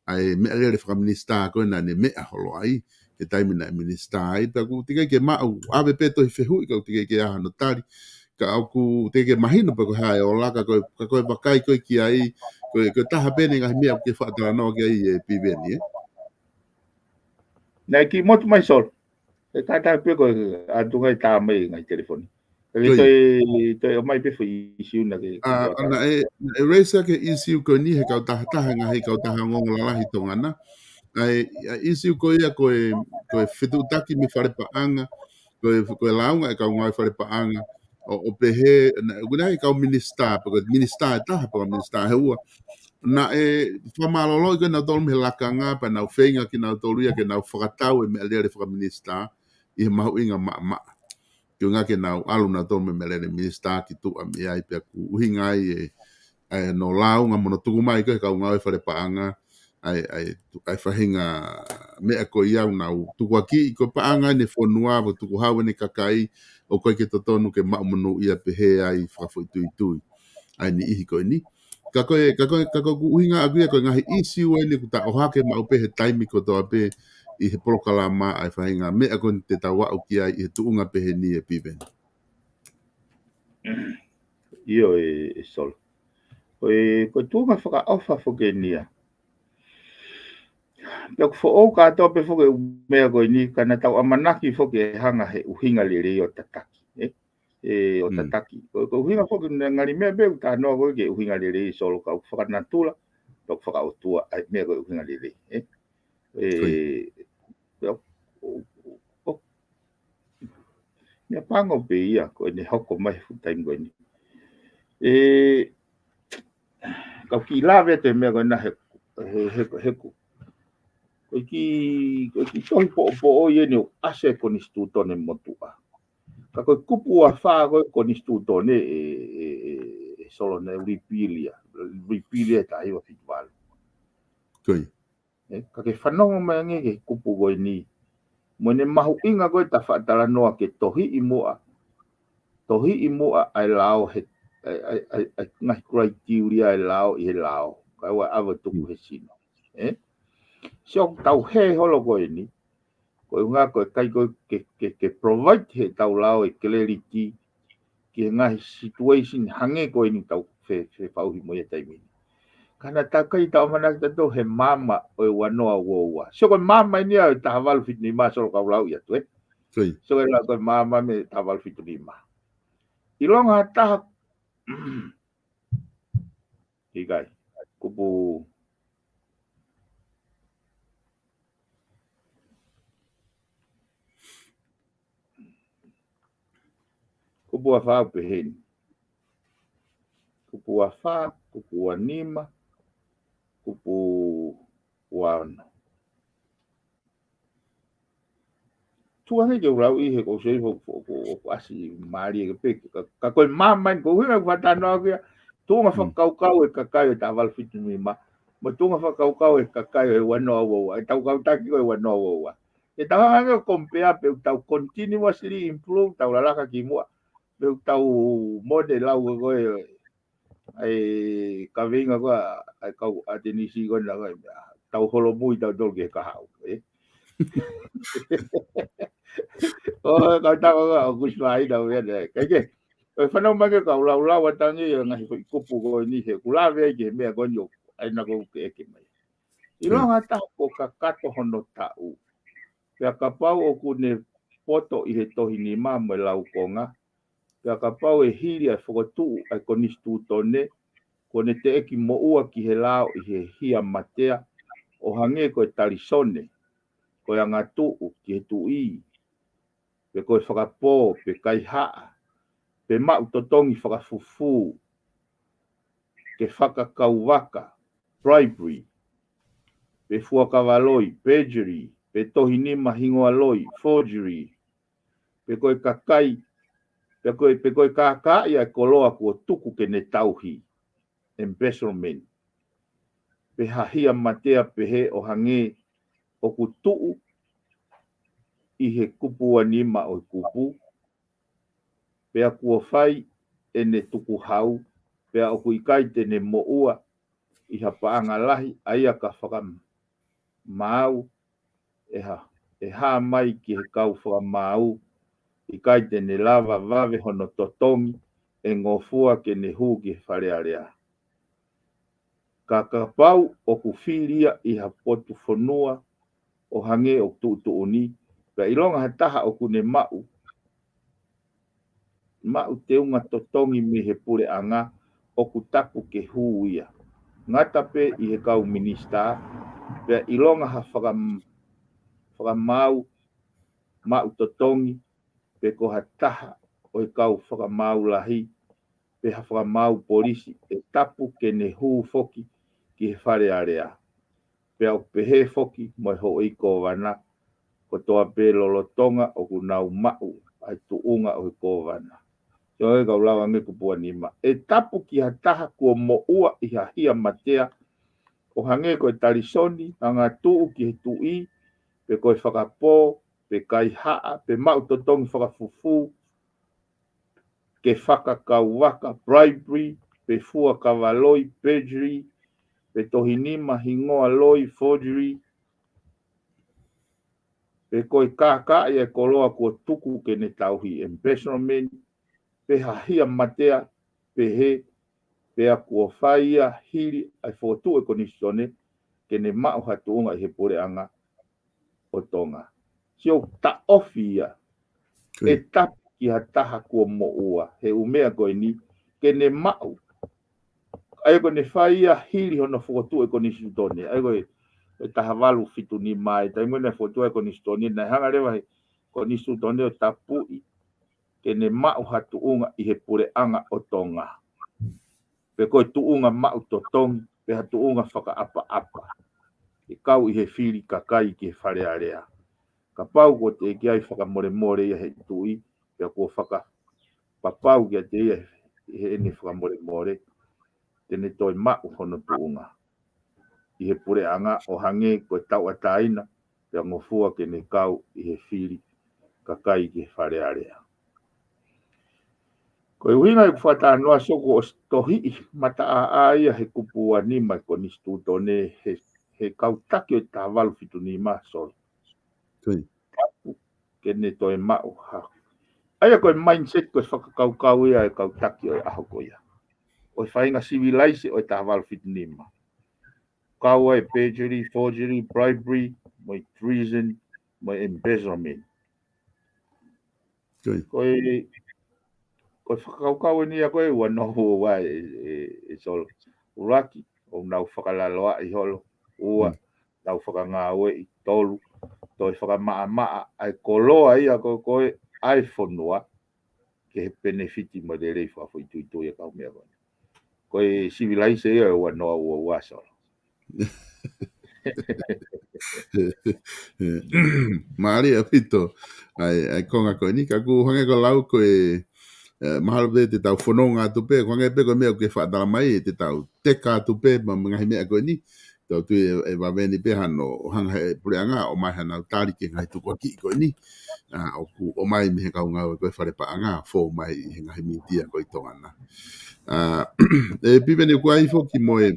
ʻa e meʻalele fakaminisitā ko ē naʻa ne meʻa holo ai, he taimi naʻe minisitā ai, pea ʻoku teʻeki ke maʻu, ʻave pē tohi fehuʻi, ka ʻoku teʻeki ke ʻi ai hano tali, ka ʻoku teʻeki ke mahino pe ko e hā e ola, ka ko e, ka ko e vakai ko ē ki ai, ko e, ko e taha pē ʻeni e ngaahi meʻa ʻoku ke fakatalanoa ki ai ē Piveni, ē? Naʻe kiʻi motu mai Solo. E kātaki pē ko e ʻatu ngai tā mai e ngaahi telefoni. Ka ke Ko ia. toe, toe ʻomai pē foʻi ʻīsiu naʻa ke, ke ʻA, ʻa, ʻoatu. naʻe, naʻe raise hake e ʻīsiu ko eni he kautaha taha, ngaahi kautaha ongoongo lalahi Tonga na. ʻA e, ʻa e ʻīsiu ko ia ko e, ko e fetuʻutaki mei fale paʻanga, ko e, ko e lāunga e kau ngāue fale paʻanga, ʻo, ʻo pehē, naʻe, ʻoku ʻi ai e kau minisitā, pe ko e minisitā ʻe taha, pe ko e minisitā ʻe ua. Naʻe fakamālōlōʻi ko ē nautolu mei he lakanga, pea nau feinga kinautolu ia ke nau fakatau e meʻalele fakaminisitā ʻi he mahuʻinga maʻamaʻa. Koeʻuhinga ke nau ʻalu nautolu mei he meʻalele minisitā ki tuʻa mei ai, pea ʻoku ʻuhinga ai e, ʻa e hono lāunga mo hono tuku mai ko ē he kau ngāue fale paʻanga, ʻa e, ʻa e, ʻa e faʻahinga meʻa ko ia ʻoku nau tukuakiʻi ko e paʻanga ʻene fonua, ʻo tukuhau ʻene kakai, ʻoku ʻikai ke totonu ke maʻu monūʻia pehē ai fakafoʻituitui ʻa e niʻihi ko eni. Ka ko e, ka ko e, ka ko ʻeku ʻuhinga ʻaʻaku ia ko e ngaahi ʻīsiu eni ʻoku ta ʻohake maʻu pē he taimi kotoa pē ʻi he polokalama ʻa e faʻahinga meʻa ko eni te tau aʻu ki ai ʻi he tuʻunga pehē ni ē Piveni. ʻIo ē, ē Solo. Ko e, ko e tuʻunga fakaʻofa foki eni ia. Pea ʻoku foʻou kātoa pē foki e ʻū meʻa ko eni, ka naʻa tau ʻamanaki foki ʻe hanga he ʻuhinga lelei ʻo tataki, ē? ʻE, ʻo Mm. tataki. Ko, ko e ʻuhinga foki naʻe ngali meʻa pē ʻoku talanoa ko ē ki he ʻuhinga lelei Solo, ka ʻoku fakanatula, ka ʻoku fakaʻotua, ʻa e meʻa ko e ʻuhinga lelei, ē? ʻE, Ko ia. ʻo, ʻo, ʻo, meʻa pango pē ia, ko ʻene hoko mai he fuʻu taimi ko eni. ʻE, kau kiʻi lave atu e meʻa ko ena he, he, he, he ko. Ko e kiʻi, ko e kiʻi tohi poʻopoʻo ia ʻeni ʻoku ʻasi he konisitūtone motuʻa. Ka ko e kupu ua fā ko e konisitūtone ē, ē, ē, ē Solo naʻe lipili ia. Lipili ia he taha hiva fitu valu. Ko ia. Ē, ka ke fanongo mai ange ki he kupu ko eni. Mo ʻene mahuʻinga ko ē ta faʻa talanoa ke tohiʻi muʻa. Tohiʻi muʻa ʻa e lao he, ʻa e, ʻa e, ʻa e, ʻa e ngaahi criteria ʻa e lao ʻi he lao. Kae ʻoua ʻave tuku Mm. he sino. Ē? Sio ʻoku tau hē holo ko eni. Ko e ʻuhinga ko e ʻikai ko ē ke, ke, ke provide he tau lao e clarity ki he ngaahi situation hangē ko eni tau fe, fefaʻuhi mo ia he taimi ni. Ka naʻa tau ʻikai tau ʻamanaki tautolu he maama ʻo e ua noa ua ua. Sio ko e maama eni ia ʻo e taha valu fitu nima Solo kau lau ia atu, ē? Ko ia. Sio ko e lau ko e maama mei he taha valu fitu nima. ʻIlonga ha taha ʻIkai. Kupu. Kupu ua fā ʻoku pehē ni. Kupu ua fā, kupu ua nima, kupu ua ono. Tuʻu ange ke u lau ʻi he ko sei fo, fo, ko, ko ʻasi mālie ke pē, ka, ka ko e maama eni, ko e ʻuhinga ʻeku fakatalanoa ko ia, tuʻunga Mm. fakakaukau e kakai ʻo e taha valu fitu nima, mo e tuʻunga fakakaukau e kakai ʻo e ua noa ua ua, e tau kau taki ko e ua noa ua ua. ʻE tau hanga ange ʻo compare pe ʻoku tau continuously improve, tau lalaka ki muʻa, pe ʻoku tau mone lau ko e, ʻa e kaveinga ko ē ʻa e kau ʻAtenisi ko ena ko e, tau holomui tautolu ki he kahaʻu, ē? ʻO, kau tau ko ē, ʻoku sivaina ʻo ia, ē. Kae kehe, ʻoku fanongo mai ke kau laulau atu ange ʻa e ngaahi foʻi kupu ko eni he ʻoku lave ai ki he meʻa ko eni ʻoku ʻai na ko ke eke mai. ʻIlonga ha taha kuo kakato hono taʻu. Pea kapau ʻoku ne poto ʻi he tohi nima mo e laukonga, pea kapau ʻe hili ʻa e fokotuʻu ʻa e konisitūtone, kuo ne teʻeki moʻua ki he lao ʻi he hia matea, ʻo hangē ko e talisone, ko e angatuʻu ki he tuʻi. pe ko e fakapō, pe kaihaʻa, pe maʻu totongi fakafufū, ke fakakauvaka, bribery, pe fuakava loi, perjury, pe tohi nima hingoa loi, forgery, pe ko e kakai, pe ko e, pe ko e kākaaʻi ʻa e koloa kuo tuku ke ne tauhi, embezzlement, pe ha hia matea pehē ʻo hangē ʻoku tuʻu ʻi he kupu ua nima ʻo e kupu, pea kuo fai ʻene tukuhau, pea ʻoku ʻikai te ne moʻua ʻi ha paʻanga lahi, ʻa ia ka fakamaau ʻe ha, ʻe hā mai ki he kau fakamaau, ʻikai te ne lava vave hono totongi, ʻe ngofua ke ne hū ki he Fale Alea. Ka kapau ʻoku fili ia ʻi ha potu fonua ʻo hangē ʻoku tuʻutuʻuni, pea ʻilonga ha taha ʻoku ne maʻu, maʻu teunga totongi mei he puleʻanga, ʻoku tapu ke hū ia. Ngata pē ʻi he kau minisitā, pea ʻilonga ha fakam-, fakamaau maʻu totongi, pe ko ha taha ʻo e kau fakamaau lahi, pe ha fakamaau polisi, ʻe tapu ke ne hū foki ki he Fale Alea. Pea ʻoku pehē foki mo e houʻeiki kōvana kotoa pē lolotonga ʻoku nau maʻu ʻa e tuʻunga ʻo e kōvana. Sio e kau lau ange kupu ua nima. ʻE tapu ki ha taha kuo moʻua ʻi ha hia matea, ʻo hangē ko e talisoni, angatuʻu ki he tuʻi, pe ko e fakapō, pe kaihaʻa, pe maʻu totongi fakafufū, ke fakakauvaka, bribery, pe fuakava loi, perjury, pe tohi nima hingoa loi, forgery, pe ko e kākaaʻi ʻa e koloa kuo tuku ke ne tauhi, embezzlement, pe ha hia matea pehē, pea kuo fai ia hili ʻa e fokotuʻu ʻa e konisitūtone ke ne maʻu ha tuʻunga ʻi he puleʻanga ʻo Tonga. Sio taʻofi ia. ʻE tapu ki ha taha kuo moʻua he ʻū meʻa ko eni ke ne maʻu. ʻA ia ko ʻene fai ia hili hono fokotuʻu ʻa e konisitūtone. ʻA ia ko e, e taha valu fitu nima ʻa e taimi naʻe fokotuʻu ai e konisitūtone, naʻe hanga leva he konisitūtone ʻo tapuʻi ke ne maʻu ha tuʻunga ʻi he puleʻanga ʻo Tonga. Pe ko e tuʻunga maʻu totongi, pe ha tuʻunga fakaʻapaʻapa. ʻE kau ʻi he fili kakai ki he Fale Alea. Kapau kuo teʻeki ai fakamolemole ia he tuʻi, pea kuo fakapapau kiate ia ʻi heʻene fakamolemole, te ne toe maʻu hono tuʻunga ʻi he puleʻanga ʻo hangē ko e tauʻatāina, pea ngofua ke ne kau ʻi he fili kakai ki he Fale Alea. Ko e ʻuhinga ʻeku fakatalanoa, Solo, ʻosi tohiʻi mataʻāʻā ia he kupu ua nima ʻa e konisitūtone he, he kau taki ʻo e taha valu fitu nima, Solo. Tapu ke ne toe maʻu ha. ʻA ia ko e mindset, ko e fakakaukau ia ʻa e kau taki ʻo e ʻaho ko ia. ʻO e faʻahinga sivilaise ʻo e taha valu fitu nima. Kau ai perjury, forgery, bribery, mo e treason, mo e embezzlement. Ko e, ko e fakakaukau eni ia ko e ua noa ua ua e, e, e Solo. ʻUluaki, ʻoku nau fakalaloaʻi holo. Ua, nau fakangāueʻi. Tolu, toe fakamaʻamaʻa ʻa e koloa ia ko, ko e ʻa e fonua ke he penefiti mo e lelei fakafoʻituitui ʻa e kau meʻa ko eni. Ko e sivilaise ia ʻe ua noa ua ua, Solo. Mālie ʻaupito ʻa e, ʻa e konga ko eni, ka ʻoku hangē ko e lau ko e, e, mahalo pē te tau fononga atu pē, ko e hangē pē ko e meʻa ʻoku ke fakamatala mai, te tau teka atu pē mo e ngaahi meʻa ko eni, tau tui ʻe, ʻe vave ni pē hano hanga he puleʻanga ʻo ʻomai hanau tali ki he ngaahi tukuakiʻi ko eni. ʻA, ʻoku ʻomai mei he kau ngāue ko e fale paʻanga, fou mai ʻi he ngaahi mītia ko ē ʻi Tonga na. ʻA, ʻe Piveni, ʻoku ʻi ai foki mo e,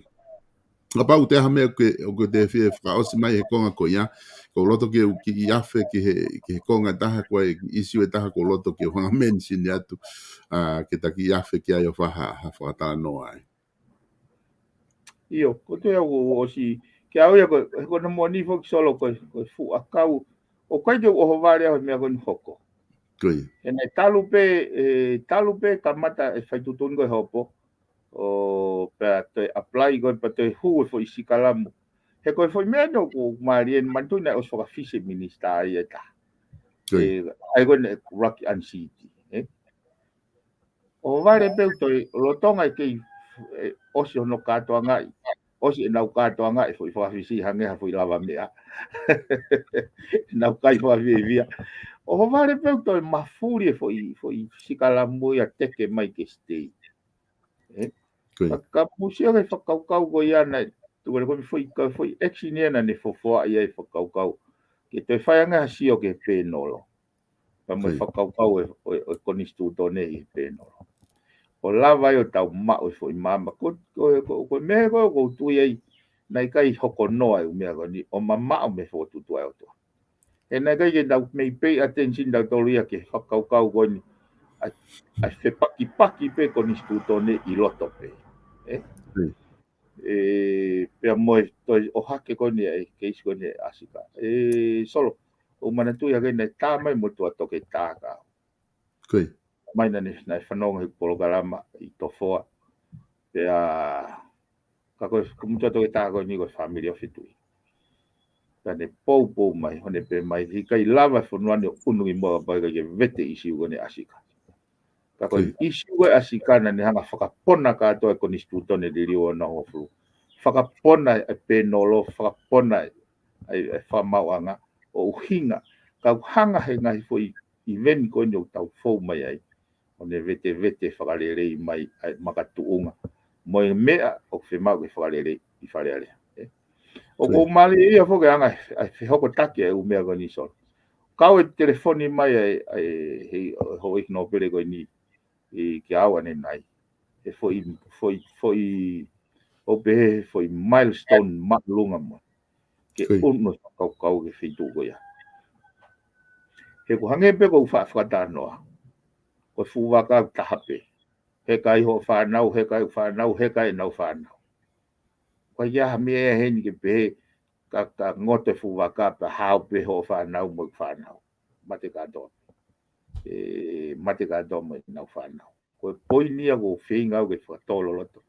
kapau ʻoku ʻi ai ha meʻa ʻoku ke, ʻoku ke fie fakaʻosi mai he konga ko ia, ʻoku ou loto ke u kiʻi afe ki he, ki he konga ʻe taha, ko e ʻisiū ʻe taha ʻoku ou loto ke u hanga mention atu, ʻa, ke ta kiʻi afe ki ai ʻo fai ha, ha fakatalanoa ai. ʻIo, ko e toe au ʻosi, ke au ia ko, ko hono moʻoni foki, Solo, ko, ko e fuʻu ʻakau, ʻoku ʻikai te u ʻohovale au he meʻa ko eni hoko. Ko ia. He naʻe talu pē, e, talu pē kamata e fai tuʻutuʻuni ko e hopo, ʻo pea toe apply ko ē pea toe hū e foʻi sikalamu. He ko e foʻi meʻa eni ʻoku mālie eni, manatuʻi naʻe ʻosi fakafisi e minisitā ia ʻe taha. Ē, ʻa ia ko eni ʻoku ʻuluaki unseat, ē? ʻOhovale pē ʻoku toe lolotonga ʻe kei, ʻe, ʻosi hono kātoangaʻi, ʻosi ʻenau kātoangaʻi foʻi fakafisi hangē ha foʻi lavameʻa. ʻEnau kai fakafiefia. ʻOhovale pē ʻoku toe mafuli e foʻi, foʻi sikalamu ia teke mai ke state. Ē? Ka, ka mou sio ki he fakakaukau ko ia naʻe, tuku le ko e foʻi, ka foʻi action ia naʻa ne fofoaʻi ai e fakakaukau ke toe fai ange ha sio ki he pēnolo. Ka mo e fakakaukau ʻo e, ʻo e, ʻo e konisitūtone ʻi he pēnolo. ʻO lava ai ʻo tau maʻu e foʻi maama. Ko, ko, ko, ko e meʻa ko ē ʻoku ou tui ai, naʻe ʻikai hoko noa e ʻū meʻa ko eni, ʻo mamaʻo mei he fokotuʻutuʻu ʻa e ʻOtua. He naʻe ʻikai ke nau mei pay attention tautolu ia ki he fakakaukau ko eni. ʻA e, ʻa e fepakipaki pē konisitūtone ʻi loto pē. Ē? Ē, pea mo e toe ʻohake ko eni ʻa e keisi ko eni ʻa Asika. Ē, Solo, ʻoku ou manatuʻi hake naʻe tā mai mo e motuʻa toketā ka. Mai naʻa ne, naʻe fanongo he polokalama ʻi Tofoa. Pea, ka ko e, ko e motuʻa toketā ko eni ko e family ʻo e Tuʻi. Ka ne poupou mai, ʻo ne pehē mai, he ʻikai lava e fonua ni ʻo ʻunu ki muʻa kapau ʻikai ke vete e ʻīsiu ko eni ʻa Asika. Ka ko e ʻīsiu ko ē ʻa Asika naʻa ne hanga fakapona kātoa e konisitūtone liliu ono hongofulu. Fakapona e pēnolo, fakapona e, e, e fakamaauʻanga, ʻo ʻuhinga. Ka ʻoku hanga he ngaahi foʻi ʻiveni ko eni ʻoku tau fou mai ai, ʻo ne vetevete fakalelei mai ʻa e makatuʻunga mo e meʻa ʻoku fiemaʻu ke fakalelei ʻi Fale Alea. Ē? ʻOku ou mālieʻia foki ʻa e anga e, ʻa e fehokotaki ʻa e ʻū meʻa ko eni, Solo. Kau e telefoni mai ʻa e, ʻa e, he, houʻeiki nōpele ko eni ʻi, kia au ʻanenai. He foʻi, foʻi, foʻi, ʻo pehē he foʻi milestone māʻolunga mo ke ʻunu e fakakaukau ki he feituʻu ko ia. He ʻoku hangē pē ko ʻeku fa-, fakatalanoa. Ko e fuʻu vaka ʻoku taha pē. Heka ai hoʻo fānau, heka ai hoʻo fānau, heka ai ʻenau fānau. ʻOku ʻikai ha meʻa ia heni ke pehē ka, ka ngoto e fuʻu vaka pea hao pē hoʻo fānau mo ʻeku fānau. Mate kātoa. Ē, mate kātoa mo ʻenau fānau. Ko e poini ia ʻoku ou feinga au ke fakatō loloto.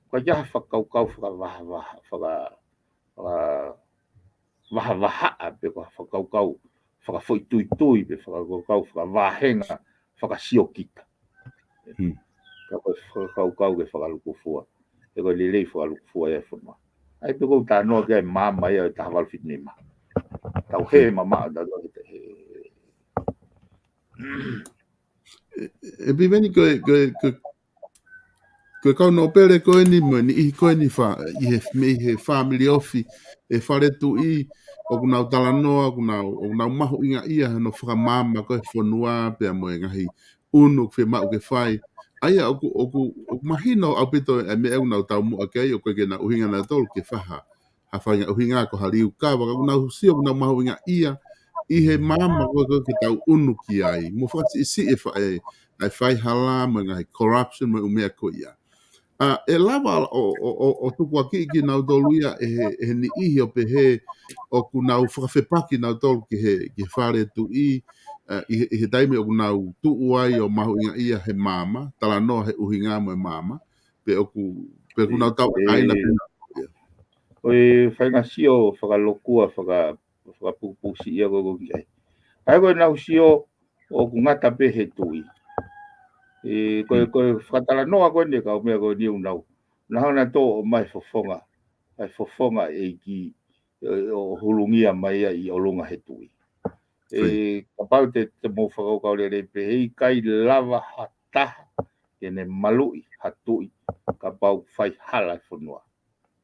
ʻOku ʻikai ha fakakaukau fakavahavaha, faka-, faka-, vahavahaʻa pe ko ha fakakaukau fakafoʻituitui pe fakakaukau fakavahenga, fakasiokita. Ka ko e fakakaukau ke fakalukufua. He ko e lelei fakalukufua ia e fonua. ʻA ia pē ʻoku ou talanoa ki ai e maama ia ʻo e taha valu fitu nima. Tau hē mamaʻo, tau he, he, ʻE, ʻe Piveni ko e, ko e, ko e, ko e kau nōpele ko eni mo e niʻihi ko eni fa-, ʻi he, mei he family ofi, e Fale Tuʻi, ʻoku nau talanoa, ʻoku nau, ʻoku nau mahuʻingaʻia hono fakamaama ko e fonua, pea mo e ngaahi ʻunu ʻoku fiemaʻu ke fai. ʻA ia ʻoku, ʻoku, ʻoku mahino ʻaupito e meʻa ʻoku nau taumuʻa ki ai, ʻoku ʻikai ke nau ʻuhinga nautolu ke fai ha ha faʻahinga ʻuhinga ko ha liukava, ka ʻoku nau sio ʻoku nau mahuʻingaʻia ʻi he maama ko ē ke tau ʻunu ki ai. Mo fakasiʻisiʻi e fa-, e, ʻa e faihala, mo e ngaahi corruption, mo e ʻū meʻa ko ia. ʻA, ʻe lava ʻo, ʻo, ʻo, ʻo tukuakiʻi kinautolu ia ʻe he, ʻe he niʻihi ʻo pehē ʻoku nau fakafepaki nautolu ki he, ki he Fale Tuʻi, ʻa, ʻi he, ʻi he taimi ʻoku nau tuʻu ai ʻo mahuʻingaʻia he maama, talanoa he ʻuhinga mo e maama, pe ʻoku, pe ʻoku nau tau ʻaina pē nau ia. Ko e faʻahinga sio fakalokua, faka-, fakapupusi ia ko ē ʻoku ou ki ai. ʻA ia ko ʻenau sio ʻoku ngata pē he Tuʻi. Ē, ko e, ko e fakatalanoa ko eni e kau meʻa ko eni ʻoku nau, nau hanga nautolu ʻo ʻomai e fofonga, ʻa e fofonga ʻEiki, ē, ʻo hulungia mai ia ʻi ʻolunga he Tuʻi. Ē, kapau te, te mou fakakaukau lelei pē, he ʻikai lava ha taha ke ne maluʻi ha tuʻi kapau faihala e fonua.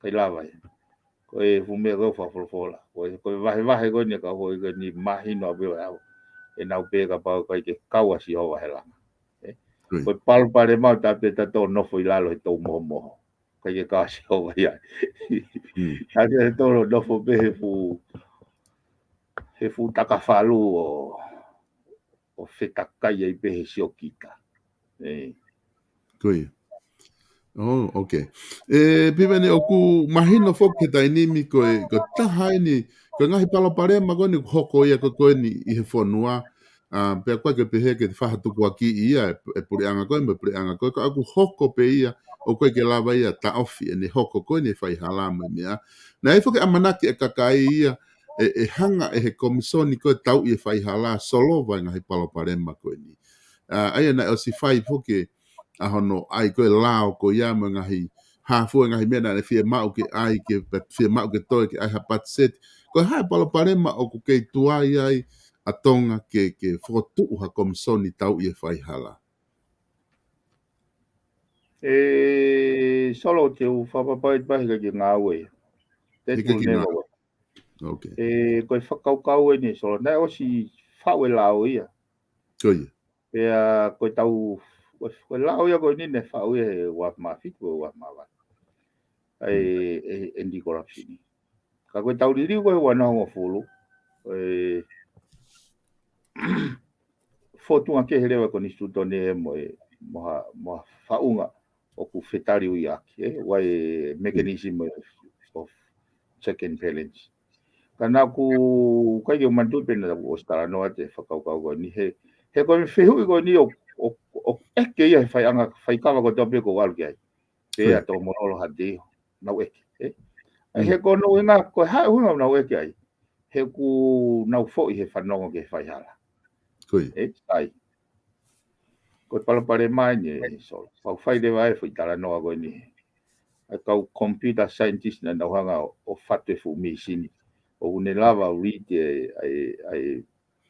ʻIkai lava ia. Ko e fuʻu meʻa ko ē ʻoku fakafolofola. Ko e, ko e vahevahe ko eni ka hoi ko eni mahino ʻaupito ʻe au. ʻEnau pehē kapau ʻikai ke kau ʻa Sihova he langa. Ē? Ko e palopalema ʻoku tau pehē tautolu ʻoku nofo ʻi lalo he tou mohomoho. ʻIkai ke kau ʻa Sihova ia. Tau pehē tautolu ʻoku nofo pē he fuʻu, he fuʻu takafalu ʻo, ʻo fetakai ai pē he siokita. Ē. Ko ia. Oh, okay. Ē, Piveni, ʻoku mahino foki he taimi ni ko e, ko e taha eni, ko e ngaahi palopalema ko eni ʻoku hoko ia ko ē ko eni ʻi he fonua, ʻa, pea ʻoku ʻikai ke pehē ke te fai ha tukuakiʻi ia e, e puleʻanga ko ē, mo e puleʻanga ko ē, ka ʻoku hoko pē ia, ʻoku ʻikai ke lava ia ʻo taʻofi ʻene hoko ko eni e faihala mo e meʻa. Naʻe ʻi ai foki e ʻamanaki ʻa e kakai ia, ʻe, ʻe hanga ʻe he komisoni ko ē tauʻi e faihala ʻo solova e ngaahi palopalema ko eni. ʻA, ʻa ia naʻe ʻosi fai foki ʻa hono ʻai ko ē lao ko ia mo e ngaahi hā fua e ngaahi meʻa naʻe fiemaʻu ke ʻai, ke pa-, fiemaʻu ke toe ke ʻai ha patiseti. Ko e hā e palopalema ʻoku kei tuai ai ʻa Tonga ke, ke fokotuʻu ha komisoni tauʻi e faihala? ʻE, Solo, te u fakapapauʻi pē he ʻikai ke ngāue. Te He ʻikai ke ngāue. Ok. ʻE, ko e fakakaukau eni, Solo, naʻe ʻosi faʻu e lao ia. Ko ia. Pea ko e tau, ko e, ko e lao ia ko eni naʻe faʻu ia he ua mā fitu, ua mā valu. ʻA e, e, anti-corruption. Ka ko e tau liliu ko e ua noa hongofulu, ʻe, fotunga kehe leva e konisitūtone mo e, mo ha, mo ha faʻunga ʻoku fetaliuiʻaki, ʻe, ʻa e mechanism of check and balance. Ka naʻa ku ʻikai ke u manatuʻi pe naʻa ku ʻosi talanoa atu e fakakaukau ko eni he, he ko e fehuʻi ko eni ʻo, ʻo, ʻo ʻeke ia he faiʻanga, faikava kotoa pē ʻoku ou ʻalu ki ai. Pea Ko ia. Tō Mololo Hati, nau ʻeke, ʻe? ʻE Mm. he ko hono ʻuhinga, ko e hā e ʻuhinga ʻoku nau ʻeke ai? He ʻoku nau foʻi he fanongo ki he faihala. Ko ia. ʻE, sai. Ko e palopalema eni, ʻe Solo. Pau fai leva e foʻi talanoa ko eni. ʻA e kau computer scientist naʻa nau hanga ʻo, ʻo fatu e fuʻu mīsini. ʻOku ne lava ʻo read e, ʻa e, ʻa e,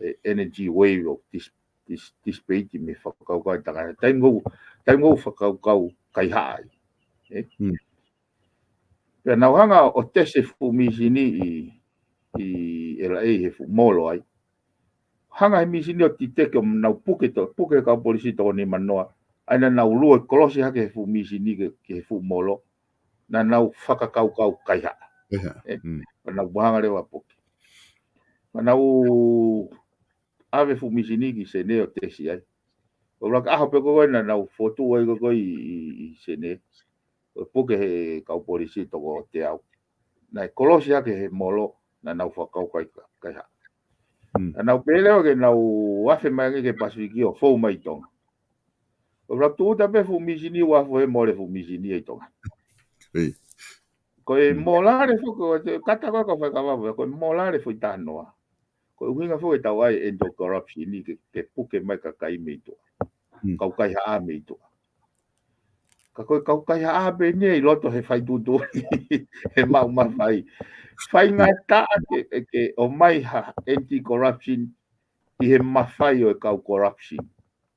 e energy wave ʻo dis-, dis-, dissipate mei he fakakaukau ʻa e tangata. Taimi ʻoku, taimi ʻoku fakakaukau kaihaʻa ai. ʻE? Mm. Pea nau hanga ʻo tesi e fuʻu mīsini ʻi, ʻi L A he fuʻu molo ai. Hanga he mīsini ʻo detect ʻo nau puke to-, puke he kau polisi toko nima noa. ʻA ia naʻa nau lue kolosi hake he fuʻu mīsini ki he, ki he fuʻu molo. Naʻa nau fakakaukau kaihaʻa. Kaihaʻa. ʻE, Mm. pea nau hanga leva ʻo puke. Pea nau ʻave e fuʻu mīsini ki Senē ʻo tesi ai. ʻO laka ʻaho pē ko ē naʻa nau fotu ai ko ē ʻi, ʻi, ʻi Senē. ʻO puke he kau polisi toko teau. Naʻe kolosi hake he molo, naʻa nau fakakaukau kai, kaihaʻa. Mm. Naʻa nau pehē leva ke nau afe mai ange ki he Pasifiki ʻo fou mai ʻi Tonga. ʻO laka tūʻuta pē fuʻu mīsini ʻo afe he mole fuʻu mīsini ʻi Tonga. Hei. Ko e Mm. mōlale foki, ko e kata ko ē kau faikava, ko e mōlale foʻi taha noa. Ko e ʻuhinga foki e tau ʻai e anti-corruption ni ke, ke puke mai kakai mei tuʻa. Mm. Kau kaihaʻa mei tuʻa. Ka ko e kau kaihaʻa pē eni ʻi loto he fai tuʻutuʻuni he maʻu mafai. Faingataʻa ke, ke ʻomai ha anti-corruption ʻi he mafai ʻo e kau corruption.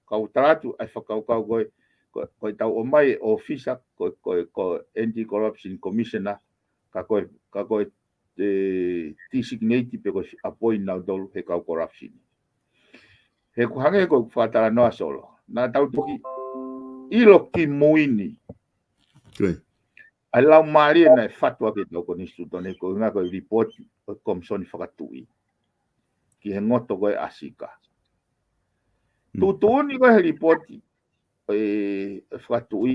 Kau tala atu ʻa e fakakaukau ko ē, ko, ko e tau ʻomai e ʻōfisa, ko, ko, ko anti-corruption commissioner, ka ko e, ka ko e, e, designate pe ko e appoint nautolu he kau corruption. He ʻoku hangē ko e fakatalanoa Solo. Naʻa tau toki ʻilo kimui ni. Ko ia. ʻA e lau mālie naʻe fatu ʻaki ʻe he konisitūtone ko e ʻuhinga ko e lipooti ʻo e Komisoni Fakatuʻi ki he ngoto ko ē ʻa Sika. Mm. Tuʻutuʻuni ko ē he lipooti ʻo e Fakatuʻi,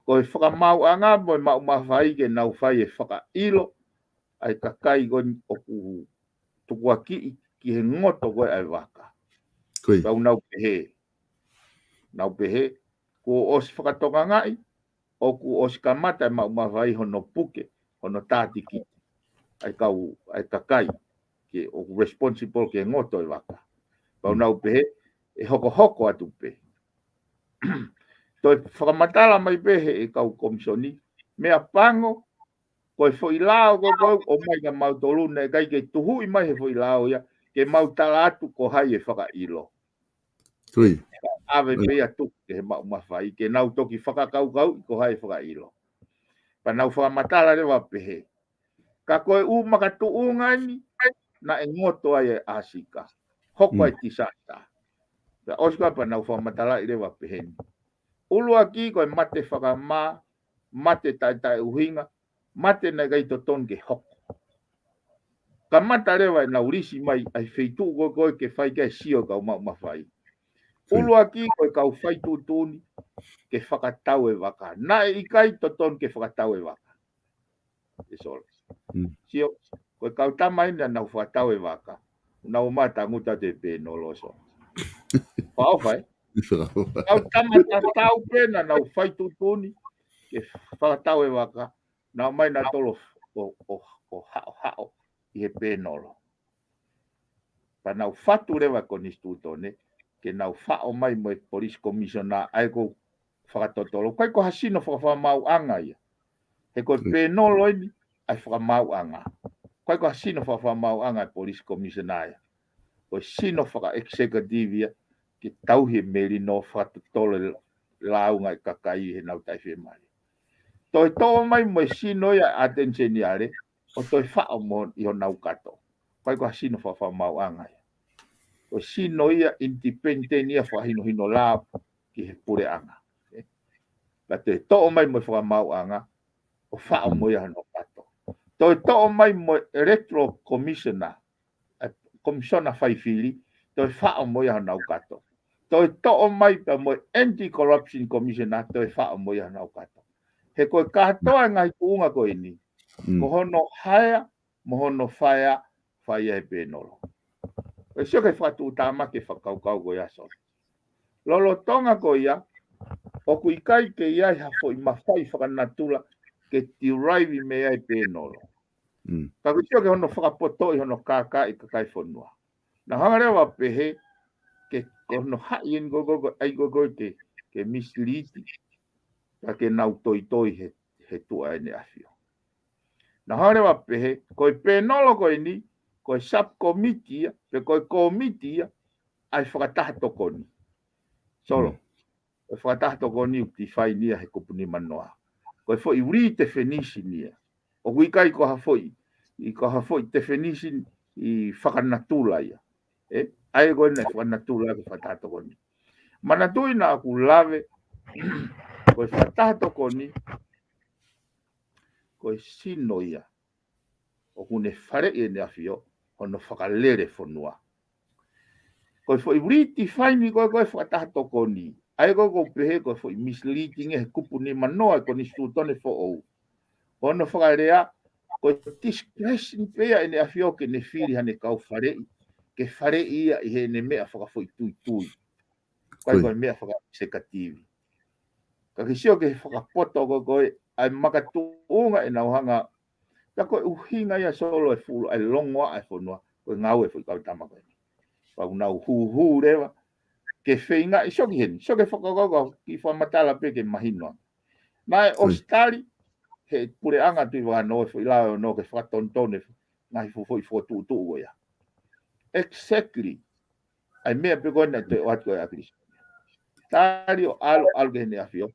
ko e fakamaauʻanga mo e maʻu mafai ke nau fai e fakaʻilo ʻa e kakai ko eni ʻoku tukuakiʻi ki he ngoto ko ē ʻa e vaka. Ko ia. Pea ʻoku nau pehē. Nau pehē, kuo ʻosi fakatokangaʻi, ʻoku ʻosi kamata e maʻu mafai hono puke, hono tātikiti ʻa e kau, ʻa e kakai, ke ʻoku responsible ki he ngoto e vaka. Pea ʻoku Mm. nau pehē, ʻe hokohoko atu pē. Toe fakamatala mai pē he ʻe kau komisoni, meʻapango, ko e foʻi lao ko ē ʻoku ʻomai kia mautolu naʻe ʻikai ke tuhuʻi mai he foʻi lao ia, ke mau tala atu ko hai e fakaʻilo. Ko ia. ʻAve Mm. pē ia tuku ki he maʻu mafai, ke nau toki fakakaukauʻi ko hai e fakaʻilo. Pea nau fakamatala leva pehē. Ka ko e ʻū makatuʻunga ni, naʻe ngoto ai ʻa Sika. Hoko ai Mm. e disaster. Pea ʻosi ko ia pea nau fakamatalaʻi leva pehē ni. ʻUluaki ko e mate fakamā, mate taʻetaʻeʻuhinga, mate naʻe ʻikai totonu ke hoko. Kamata leva ʻenau lisi mai ʻa e feituʻu ko ē ko ē ke fai ki ai e sio e kau maʻu mafai. Ko ia. ʻUluaki ko e kau fai tuʻutuʻuni ke fakatau e vaka. Naʻe ʻikai totonu ke fakatau e vaka. ʻE Solo. Mm. Sio, ko e kau tama eni naʻa nau fakatau e vaka. Nau ō mai ʻo tangutu atu he pēnolo Solo. Fakaʻofa, ē? Fakaʻofa. Kau tama tatau pē naʻa nau fai tuʻutuʻuni ke fakatau e vaka. Nau ō mai nautolu ʻo, ʻo, ʻo haʻohaʻo. ʻi he pēnolo. Pea nau fatu leva konisitūtone ke nau faʻo mai mo e police commissioner ʻa ia ʻoku fakatotolo. ʻIkai ko ha sino fakafakamaauʻanga ia. He ko e pēnolo eni ʻa e fakamaauʻanga. ʻIkai ko ha sino fakafakamaauʻanga e police commissioner ia. Ko e sino faka-executive ia ke tauhi e melino fakatotolo e lāunga e kakai he nau taʻefiemālie. Toe toʻo mai mo e sino ia ʻa e ʻAteni Seniale, ʻo toe faʻo mo ʻi honau kato. ʻIkai ko ha sino fakafakamaauʻanga ia. Ko e sino ia independent ia fakahinohino lao ki he puleʻanga. Pea toe toʻo mai mo e fakamaauʻanga, ʻo faʻo mo ia honau kato. Toe toʻo mai mo e electoral commissioner, e commissioner faifili, toe faʻo mo ia honau kato. Toe toʻo mai pea mo e anti-corruption commissioner, toe faʻo mo ia honau kato. He ko e kātoa e ngaahi tuʻunga ko eni, ko hono hire mo hono fire, fai ʻe he pēnolo. ʻE sio ki he fakatuʻutāmaki e fakakaukau ko ia, Solo. Lolotonga ko ia, ʻoku ʻikai ke ʻi ai ha foʻi mafai fakanatula ke derive mei ai e pēnolo. Ka ʻoku sio ki hono fakapotoʻi hono kākaaʻi kakai e fonua. Naʻa hanga leva pehē ke ko hono haʻi eni ko ko ko ai ko ko ke, ke mislead. Ka ke nau toitoi he, he tuʻa ʻEne ʻAfio. Naʻa hanga leva pehē, ko e pēnolo ko eni, ko e subcommittee ia, pe ko e kōmiti ia, ʻa e fakataha tokoni. Solo, ko e fakataha tokoni ʻoku define ia he kupu nima noa. Ko e foʻi redefinition ia. ʻOku ʻikai ko ha foʻi, ʻi ko ha foʻi definition ʻi fakanatula ia. ʻE, ʻa ia ko ena fakanatula ke fakataha tokoni. Manatuʻi naʻa ku lave, ko e fakataha tokoni, ko e sino ia ʻoku ne faleʻi ʻEne ʻAfio hono fakalele fonua. Ko e foʻi redefine ko e, ko e fakataha tokoni. ʻA ia ko e ʻoku pehē ko e foʻi misleading ʻe he kupu nima noa e konisitūtone foʻou. Ko hono fakalea, ko e discretion pē ia ʻEne ʻAfio ke ne fili haʻane kau faleʻi, ke faleʻi ia ʻi heʻene meʻa fakafoʻituitui. ʻIkai ko e meʻa faka-executive. Ka ke sio ki he fakapoto ko e, ko e, ʻa e makatuʻunga ʻenau hanga. Ka ko e ʻuhinga ia, Solo, e fuʻu, ʻa e longoaʻa e fonua, ko e ngāue e foʻi kau tama ko eni. Pea ʻoku nau hūhū leva, ke feinga, ʻe sio ki heni, sio ki he fakakaukau, ke fakamatala pē ke mahino. Naʻe ʻosi tali, he puleʻanga Tuʻi Vakanō e foʻi lao ʻo ne ke fakatonutonu e ngaahi fuʻu foʻi fokotuʻutuʻu ko ia. Exactly. ʻA e meʻa pē ko ena ʻe toe ʻoatu ko e ʻAkilisi. Tali ʻo ʻalu, ʻalu ki heʻene ʻAfio.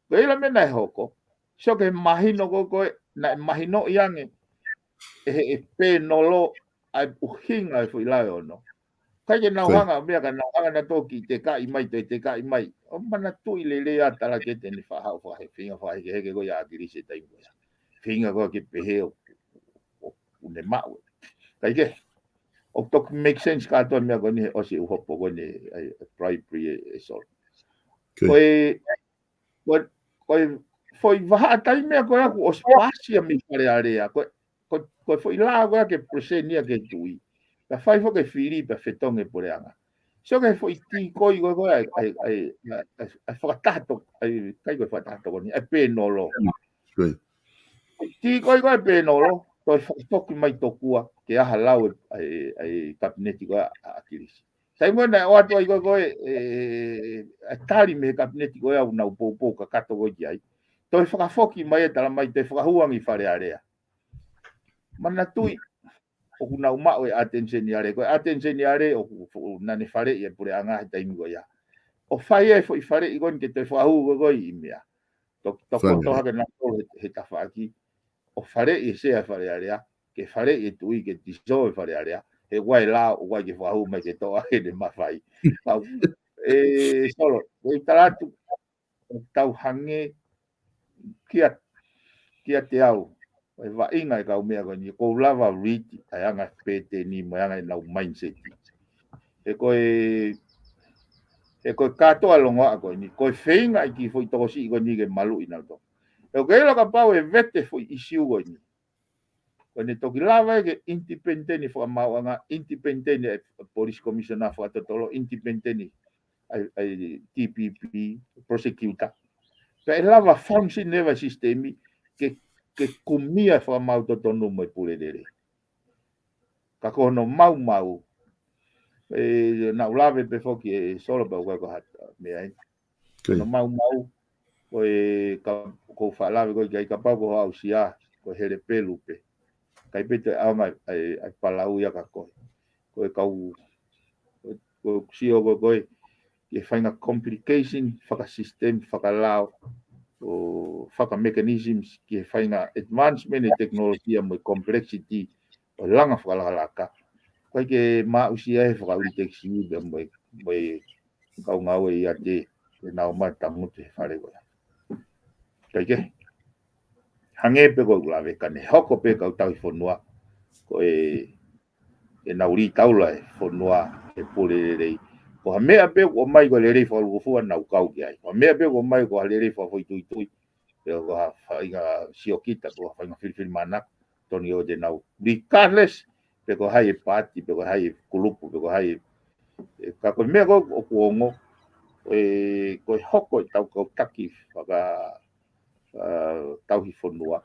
Ko e ʻilo meʻa naʻe hoko. Sio ki he mahino ko e, ko e, naʻe mahinoʻi ange ʻe he, ʻe he pēnolo ʻa e ʻuhinga e foʻi lao ʻo ne. ʻIkai ke nau hanga, meʻa ka nau hanga naʻa toki tekaʻi mai, toe tekaʻi mai. ʻO manatuʻi lelei ʻa Talakete ʻene faʻa haʻu fakahefeinga, fakahekeheke ko ia ʻa ʻAkilisi he taimi ko ia. Feinga ko ia ke pehē ʻo, ʻo, ʻoku ne maʻu. ʻIkai ke, ʻoku toki make sense kātoa e meʻa ko eni he ʻosi ʻuhopo ko eni ʻa e, ʻa e bribery ʻe, ʻe Solo. Ko e, ko e, ko e foʻi vahaʻa taimi ko ia kuo ʻosi pāsi ia mei Fale Alea. Ko e, ko e, ko e foʻi lao ko ia ke present ia ki he tuʻi. Pea fai foki e fili pea fetongi e puleʻanga. Sio ki he foʻi tīkoi ko e, ko e, ʻa e, ʻa e, ʻa e, ʻa e, ʻa e fakataha to-, ʻa e, ʻikai ko e fakataha tokoni, ʻa e pēnolo. Tīkoi ko e pēnolo, toe fakafoki mai tokua, ke ʻā ha lau e, ʻa e, ʻa e kapineti ko ia ʻa, ʻa ʻAkilisi. Taimi ko ena naʻe ʻoatu ai ko e, ko e, ʻa e tali mei he kapineti ko ia ʻoku nau poupou kakato ko ia ki ai. Toe fakafoki mai e tala mai, toe fakahū ange ʻi Fale Alea. Manatuʻi, ʻoku nau maʻu e ʻAteni Seniale, ko e ʻAteni Seniale ʻoku, ʻoku naʻa ne faleʻi e puleʻanga he taimi ko ia. ʻO fai e foʻi faleʻi ko eni ke toe fakahū ko e, ko e ʻi meʻa. Toki, toki toʻo hake nautolu he, he tafaʻaki. ʻO faleʻi e sea Fale Alea, ke faleʻi e tuʻi ke dissolve e Fale Alea, he ʻoku ʻi ai e lao, ʻoku ʻikai ke fakahū mai ke toʻo ʻa ʻene mafai. Kau, ʻe, Solo, ʻe tala atu, ʻoku tau hangē, kia, kiate au, ʻe vaʻinga e kau meʻa ko eni, ʻoku ou lava read, ʻa e anga e pēteni, mo e anga ʻenau mindset. He ko e, he ko e kātoa longoaʻa ko eni, ko e feinga ʻa e kiʻi foʻi tokosiʻi ko eni ke maluʻi nautolu. He ʻoku ke ʻilo kapau ʻe vete foʻi issue ko eni. Ko ʻene toki lava ia ke independent fakamaauʻanga, independent e police commissioner fakatotolo, independent ʻa e, ʻa e D P P, prosecutor. Pea ʻe lava function leva e sisitemi ke, ke kumia e fakamaau totonu mo e pule lelei. Ka ko hono maumau, ē, naʻa ku lave pē foki ē Solo pea ʻoku ʻikai ko ha meʻa ia. Ko ia. Hono maumau, ko e ka, ko e faʻa lave ko ē ki ai kapau ko hoʻo aʻusia, ko e hele pelu pē. ʻIkai pē toe ʻaonga ʻa e, ʻa e palau ia ka ko e. Ko e kau, ko e, ko e sio ko ē, ko e, ki he faʻahinga complication, fakasystem, fakalao, ʻo fakamechanisms, ki he faʻahinga advancement ʻi he tekinolosia mo e complexity, ʻo e langa fakalakalaka. ʻIkai ke maʻu ʻe he fakaʻuli tekisi ia mo e, mo e kau ngāue ia te, te nau mai tangutu he fale ko ia. ʻIkai ke. Hangē pē ko ʻeku lave ka ne hoko pē kau tauhi fonua. Ko e, ʻenau lī taula e fonua ʻe pule lelei. Ko ha meʻa pē ʻoku ʻomai ko e lelei fakalūkufua nau kau ki ai. Ko ha meʻa pē ʻoku ʻomai ko ha lelei fakafoʻituitui. Pe ko ha faʻahinga siokita, ko ha faʻahinga filifilimānako. Tonu ʻo te nau regardless, pe ko hai e paati, pe ko hai e kulupu, pe ko hai e, ē, ka ko e meʻa ko ē ʻoku ongo, ē, ko e hoko ʻetau kau taki faka, ā, tauhi fonua,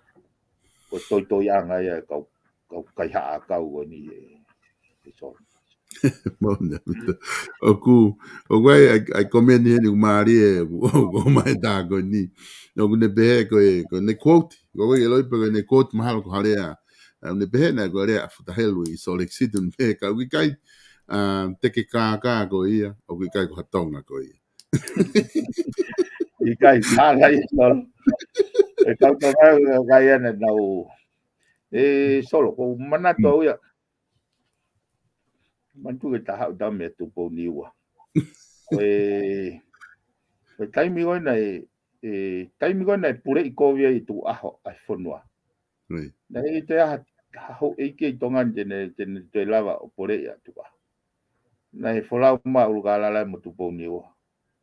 ko e toitoiʻanga ia e kau, kau kaihaʻa ʻakau ko eni ē, ē Solo. Moʻoni ʻaupito. ʻOku, ʻoku ʻi ai, ʻi ai, ʻi ai komeni heni ʻoku mālie, ʻoku, ʻoku ʻomai tā ko eni. ʻOku ne pehē ko e, ko ʻene quote, ko e ʻiloʻi pē ko ʻene quote mahalo ko ha lea. ʻA, ne pehē naʻe ko e lea ʻa Futa Helu ʻi Salt Lake City, ne pehē ka ʻoku ʻikai, ā, teke kākā ko ia, ʻoku ʻikai ko ha Tonga ko ia. ʻIkai, hala ia Solo. ʻE kau Tonga, ʻikai ʻa ʻenau. ʻE Solo, ʻoku ou manatu au ia. Manatu ke ta haʻu ta meʻa Tupou Niua. Ko e, ko e taimi ko ē naʻe, ē, taimi ko ē naʻe puleʻi kovi ai e tukuʻaho ʻa e fonua. Naʻe ʻi ai ha, ha houʻeiki ʻi Tonga ni te ne, te ne toe lava ʻo puleʻi ʻa e tukuʻaho. Naʻe folau mai ʻUlukālala mo Tupou Niua.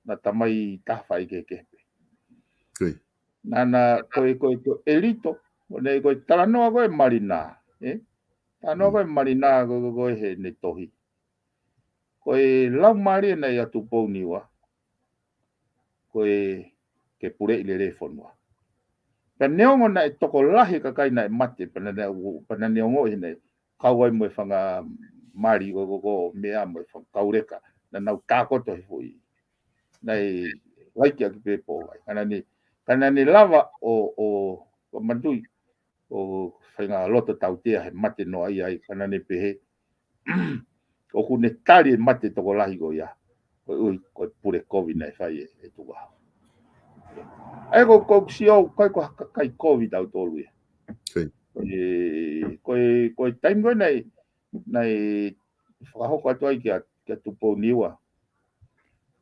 Naʻa tamai taha faikehekehe pē. Naʻa na, ko e, ko e, ko e ʻelito, ko ʻene, ko e talanoa ko ē Malinā, ē? Talanoa ko ē Malinā, ko e, ko e, ko e heʻene tohi. Ko e laumālie naʻe ʻia Tupou Niua, ko e ke puleʻi lelei fonua. Pea neongo naʻe tokolahi kakai naʻe mate, pea naʻe, pea naʻe ongoʻi heʻene kau ai mo e fanga mali ko, ko, ko meʻa mo e fanga kauleka, naʻa nau tākoto he foʻi. Naʻe laiki ʻaki pē pō ai. Ka naʻa ne, ka naʻa ne lava ʻo, ʻo, ʻo manatuʻi, ʻo faʻahinga loto tautea he mate noa ia ai, ka naʻa ne pehē. ʻOku ne tali e mate tokolahi ko ia. Ko e ʻuhi, ko e pule kovi naʻe fai ʻe, ʻe tukuʻaho. ʻA ia ko, ko ʻeku sio, ʻikai ko ha kakai kovi tautolu ia. Ko e, ko e, ko e taimi ko ē naʻe, naʻe fakahoko atu ai kia, kia Tupou Niua.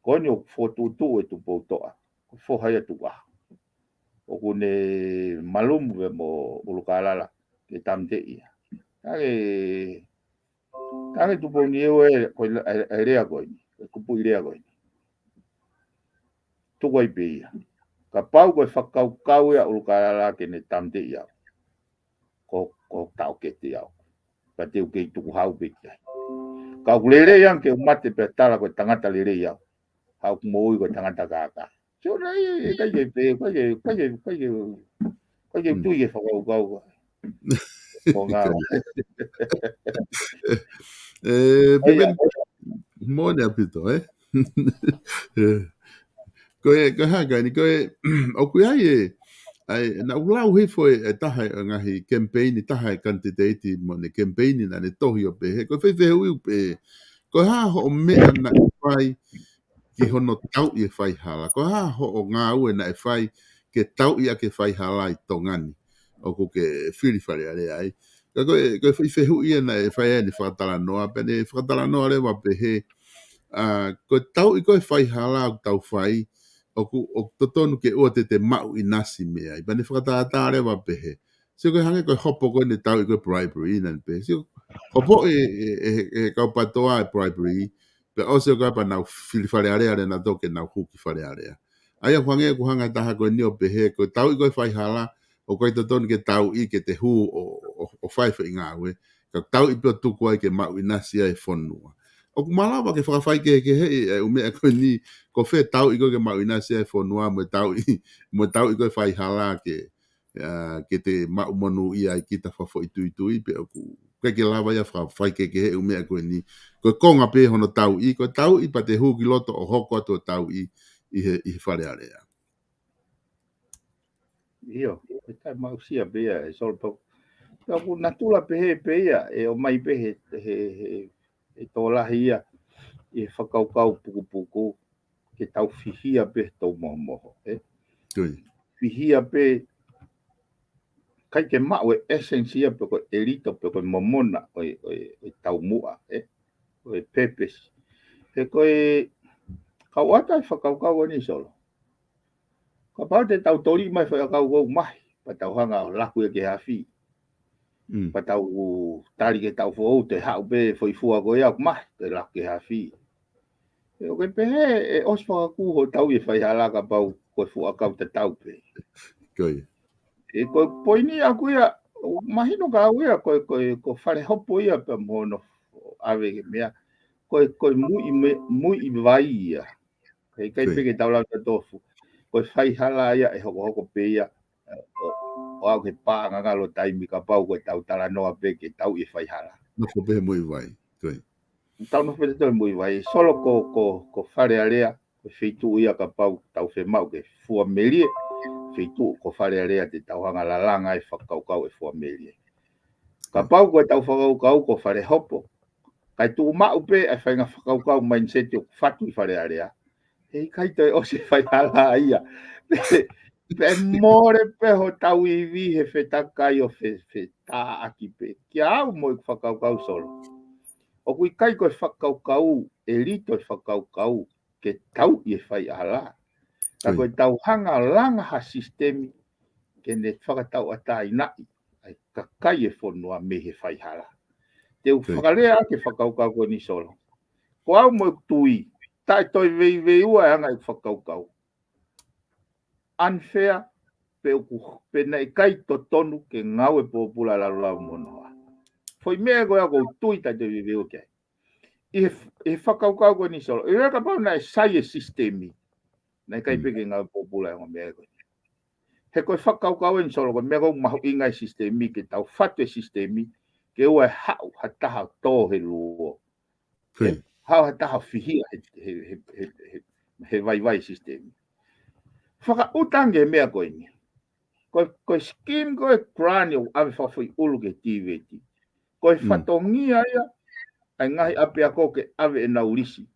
Ko eni ʻoku fokotuʻutuʻu ʻe Tupoutoʻa. Ko e foha ia ʻo tukuʻaho. ʻOku ne malumu pē mo ʻUlukālala ke tāmateʻi ia. Ka ke, ka ke Tupou Niua ē, ko e, e, e lea ko eni, e kupuʻi lea ko eni. Tuku ai pē ia. Kapau ko e fakakaukau ia ʻUlukālala ke ne tāmateʻi au. Ko, ko taʻokete au. Pea te u kei tukuhau pē ki ai. Ka ʻoku lelei ange ke u mate pea tala ko e tangata lelei au. Ka ʻoku moʻui ko e tangata kākā. Sio na ia, ʻikai ke pē, ʻikai ke, ʻikai ke, ʻikai ke, ʻikai ke tui ke fakakaukau ko ē. Ko ngā. ʻE, pē, moʻoni ʻaupito, ē? Ko e, ko e hā ka eni, ko e, ʻoku ʻi ai e, ʻa e, naʻa ku lau hifo e, e taha e ngaahi kemipeini, taha e kanititeiti mo ʻene kemipeini naʻa ne tohi ʻo pehē, ko e fai fehuʻi pē, ko e hā hoʻo meʻa naʻe fai ki hono tauʻi e faihala. Ko e hā hoʻo ngāue naʻe fai ke tauʻi ʻaki e faihala ʻi Tonga ni. ʻOku ke fili Fale Alea ai. Ka ko e, ko e fai fehuʻi ia naʻe fai ai ʻene fakatalanoa, pea ne fakatalanoa leva pehē, ā, ko e tauʻi ko ē faihala ʻoku tau fai, ʻoku, ʻoku totonu ke ʻoua te te maʻu ʻinasi mei ai. Pea ne fakatātā leva pehē. Sio ko e hangē ko e hopo ko ē ʻene tauʻi ko ē bribery naʻa ne pehē. Sio hopo e, e, e, e kau PATOA e bribery, pea ʻosi ʻo ka pea nau fili Fale Alea leva nautolu ke nau hū ki Fale Alea. ʻA ia ʻoku hangē ʻoku hanga taha ko eni ʻo pehē, ko e tauʻi ko ē faihala, ʻoku ʻikai totonu ke tauʻi ke te hū ʻo, ʻo, ʻo fai foʻi ngāue. Ka tauʻi pē ʻo tuku ai ke maʻu ʻinasi ai e fonua. ʻOku malava ke fakafaikehekeheʻi e ʻū meʻa ko eni, ko fē tauʻi ko ē ke maʻu ʻinasi ai e fonua, mo e tauʻi, mo e tauʻi ko ē faihala ke, ā, ke te maʻu monūʻia ai kita fakafoʻituitui pe ʻoku ʻikai ke lava ia faka-, fai ke ke he ʻū meʻa ko eni. Ko e konga pē hono tauʻi, ko e tauʻi pea te hū ki loto ʻo hoko atu ʻo tauʻi ʻi he, ʻi he Fale Alea. ʻIo, ʻe taʻemaʻusia pē ia, ʻe Solo pau. Ka ʻoku natula pē he pē ia, ʻe ʻomai pē he, he, he, he tokolahi ia, ʻi he fakakaukau pukupuku, ke tau fihia pē he tau mohomoho, ē? Tui. Fihia pē, ʻikai ke maʻu e essence ia pe ko e ʻelito pe ko e momona ʻo e, ʻo e, ʻo e taumuʻa, ē? ʻO e purpose. He ko e, kau ʻata e fakakaukau ʻa eni Solo. Kapau te tau toli mai foʻi ʻakau ʻoku mahi, pea tau hanga ʻo laku ia ki he afi. Mm. Pea tau tali ki he taʻu foʻou, te haʻu pē foʻi fua ko ia ʻoku mahi, te laku ki he afi. ʻE, ʻoku ke pehē, ʻe ʻosi fakakū hotau ʻi he faihala kapau ko e fuʻu ʻakau tatau pē. Ko ia. ʻE, ko e poini ʻaku ia, mahino ka au ia, ko e, ko e, ko Falehopo ia pea mo hono ʻave ki he meʻa. Ko e, ko e muiʻi me-, muiʻi vai ia. He ʻikai Ko ia. pē ke tau lau ta tofu. Ko e faihala ia ʻe hokohoko pē ia, ʻo, ʻo aʻu ki he paʻanga ngalo taimi kapau ko e tau talanoa pē ke tau ʻi he faihala. Nofo pē he muiʻi vai. Ko ia. Tau nofo pē te tau muiʻi vai. Solo ko, ko, ko Fale Alea, ko e feituʻu ia kapau tau fiemaʻu ke fua melie, feituʻu ko Fale Alea te tau hanga lalanga e fakakaukau e fua melie. Kapau ko e tau fakakaukau ko Falehopo, kae tuʻu maʻu pē ʻa e faʻahinga fakakaukau mindset ʻoku fatu ʻi Fale Alea. He ʻikai toe ʻosi e faihala ia. Pea, pea mole pē hotau ivi he fetakai ʻo fe, fetāʻaki pē. Kia au mo ʻeku fakakaukau Solo. ʻOku ʻikai ko e fakakaukau, ʻelito e fakakaukau, ke tau ʻi he faihala. Ka Ko ia. ko e tau hanga langa ha sisitemi, ke ne fakatauʻatāinaʻi ʻa e kakai e fonua mei he faihala. Te u Ko ia. fakalea ake fakakaukau ko eni Solo. Ko au mo ʻeku tui, taʻe toe veiveiua e anga e fakakaukau. Unfair, pe ʻoku, pe naʻe ʻikai totonu ke ngāue pōpula lalavu mo noa. Foʻi meʻa ko ia ʻoku ou tui taʻe toe veiveiua ki ai. ʻI he, ʻi he fakakaukau ko eni Solo. ʻI he kapau naʻe sai e sisitemi. Naʻe ʻikai Mm. pē ke ngāue pōpula e ongo meʻa ko eni. He ko e fakakaukau eni Solo, ko e meʻa ʻoku mahuʻinga e sisitemi, ke tau fatu e sisitemi, ke ʻoua ʻe haʻu ha taha ʻo tō he luo. Ko ia. Haʻu ha taha ʻo fihia he, he, he, he, he, he vaivai sisitemi. Fakaʻutangi e meʻa ko eni. Ko, ko e scheme ko e grant ʻoku ʻave fakafoʻi ʻulu ki he TVET. Ko e Mm. fatongia ia, ʻa e ngaahi ʻapiako ke ʻave ʻenau lisi.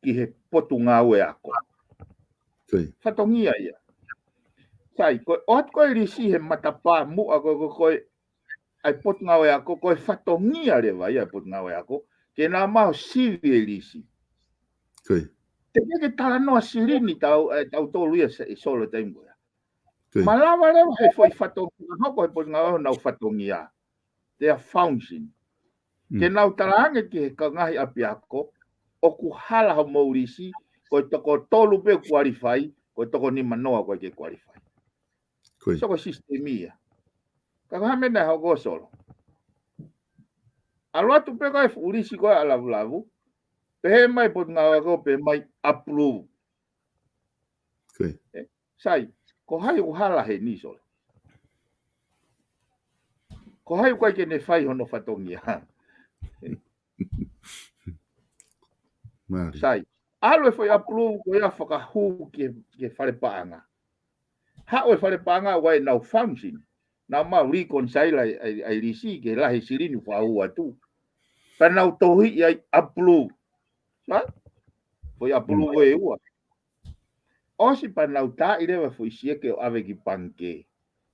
Ki he potungāue ako. Ko ia. Fatongia ia. Sai, ko e ʻoatu ko e lisi he matapā muʻa ko, ko, ko e, ʻa e potungāue ako, ko e fatongia leva ia ʻa e potungāue ako, ke nau maʻu sivi e lisi. Ko ia. Te ke ke talanoa silini tau, ʻe, tau tolu ia se, ʻe Solo taimi ko ia. Ko ia. Malava leva he foʻi fatongia, hoko he potungāue honau fatongia. Their function. Mm. Ke nau talaange ki he ka ngaahi ʻapiako, ʻoku hala homou lisi, ko e toko tolu pē qualify, ko e toko nima noa ʻoku ʻikai ke qualify. Ko ia. So ko e sisitemi ia. Ka ko e hā e meʻa naʻe hoko Solo. ʻAlu atu pē ko e fuʻu lisi ko e ʻa Lavulavu, pehē mai potungāue ako pē mai approve. Ko ia. Ē, sai, ko hai ʻoku hala heni Solo? Ko hai ʻoku ʻikai ke ne fai hono fatongia? Mālie. Sai, ʻalu e foʻi approve ko ia fakahū ki he, ki he fale paʻanga. Haʻu e fale paʻanga ʻoku ʻi ai ʻenau function. Nau maʻu reconcile ʻa e, ʻa e, ʻa e lisi ke lahi silini fakahū atu. Pea nau tohiʻi ai approve. Sai? Foʻi approve Mm. ʻe ua. ʻOsi pea nau taaʻi leva foʻi sieke ʻo ʻave ki pangikē.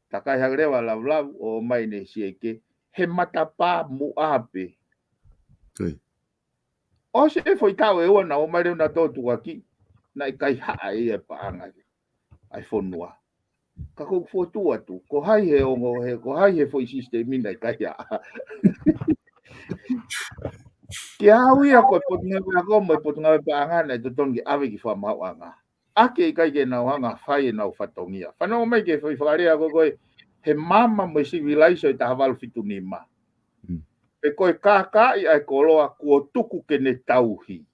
Takai hake leva Lavulavu ʻo ʻomai ʻene sieke he matapā muʻa pē. Ko ia. ʻOsi e foʻi taʻu ʻe ua naʻa nau ʻomai leva naʻa nau tukuakiʻi, naʻe kaihaʻa ʻe ia e paʻanga ʻa e fonua. Ka ʻoku ou fokotuʻu atu, ko hai he ongo, he, ko hai he foʻi sisitemi naʻe kaihaʻa. Kia au ia ko e potungāue ako mo e potungāue paʻanga naʻe totonu ke ʻave ki fakamaauʻanga. ʻA ē ʻikai ke nau hanga fai ʻenau fatongia. Fanongo mai ki he foʻi fakalea ko ē ko e he maama mo e sivilaise ʻo e taha valu fitu nima. Mm. Pe ko e kākaaʻi ʻa e koloa kuo tuku ke ne tauhi.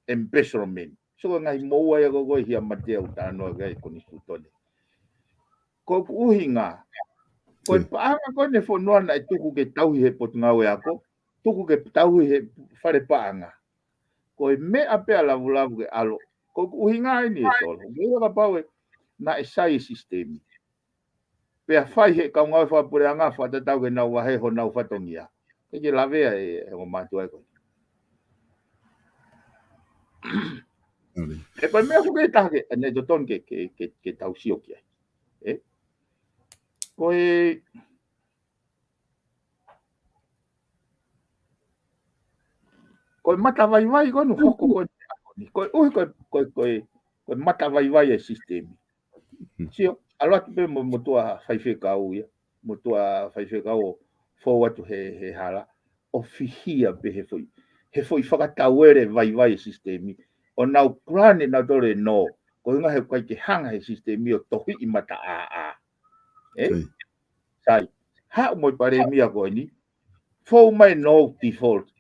Embezzlement. So ko e ngaahi moua ia ko ē ko e hia mate ʻoku talanoa ki ai e konisitūtone. Ko ʻeku ʻuhinga, Ko e paʻanga ko eni e fonua naʻe tuku ke tauhi he potungāue ako, tuku ke tauhi he fale paʻanga. Ko e meʻa pē ʻa Lavulavu ke ʻalu. Ko e ʻuhinga eni e Solo. Ko ia kapau ʻe naʻe sai e sisitemi, pea fai he kau ngāue fakapuleʻanga fakatatau ke nau vahe honau fatongia, ʻikai ke lavea e, e ongo mātuʻa ko ē. He ko e meʻa foki ʻe taha ke, ʻa eni totonu ke, ke, ke, ke tau sio ki ai. ʻE? Ko e, ko e matavaivai ko eni hoko ko eni. Ko e ʻuhi ko e, ko e, ko e, ko e matavaivai e sisitemi. Sio, ʻalu atu pē mo, motuʻa faifekau ia, motuʻa faifekau ʻo fou atu he, he hala, ʻo fihia pē he foʻi, he foʻi fakatauele vaivai e sisitemi, ʻo nau plan ʻe nautolu e nō, ko e ʻuhinga he ʻikai ke hanga he sisitemi ʻo tohiʻi mataʻāʻā. ʻE? Sai, haʻu mo e palēmia ko eni, fou mai no default.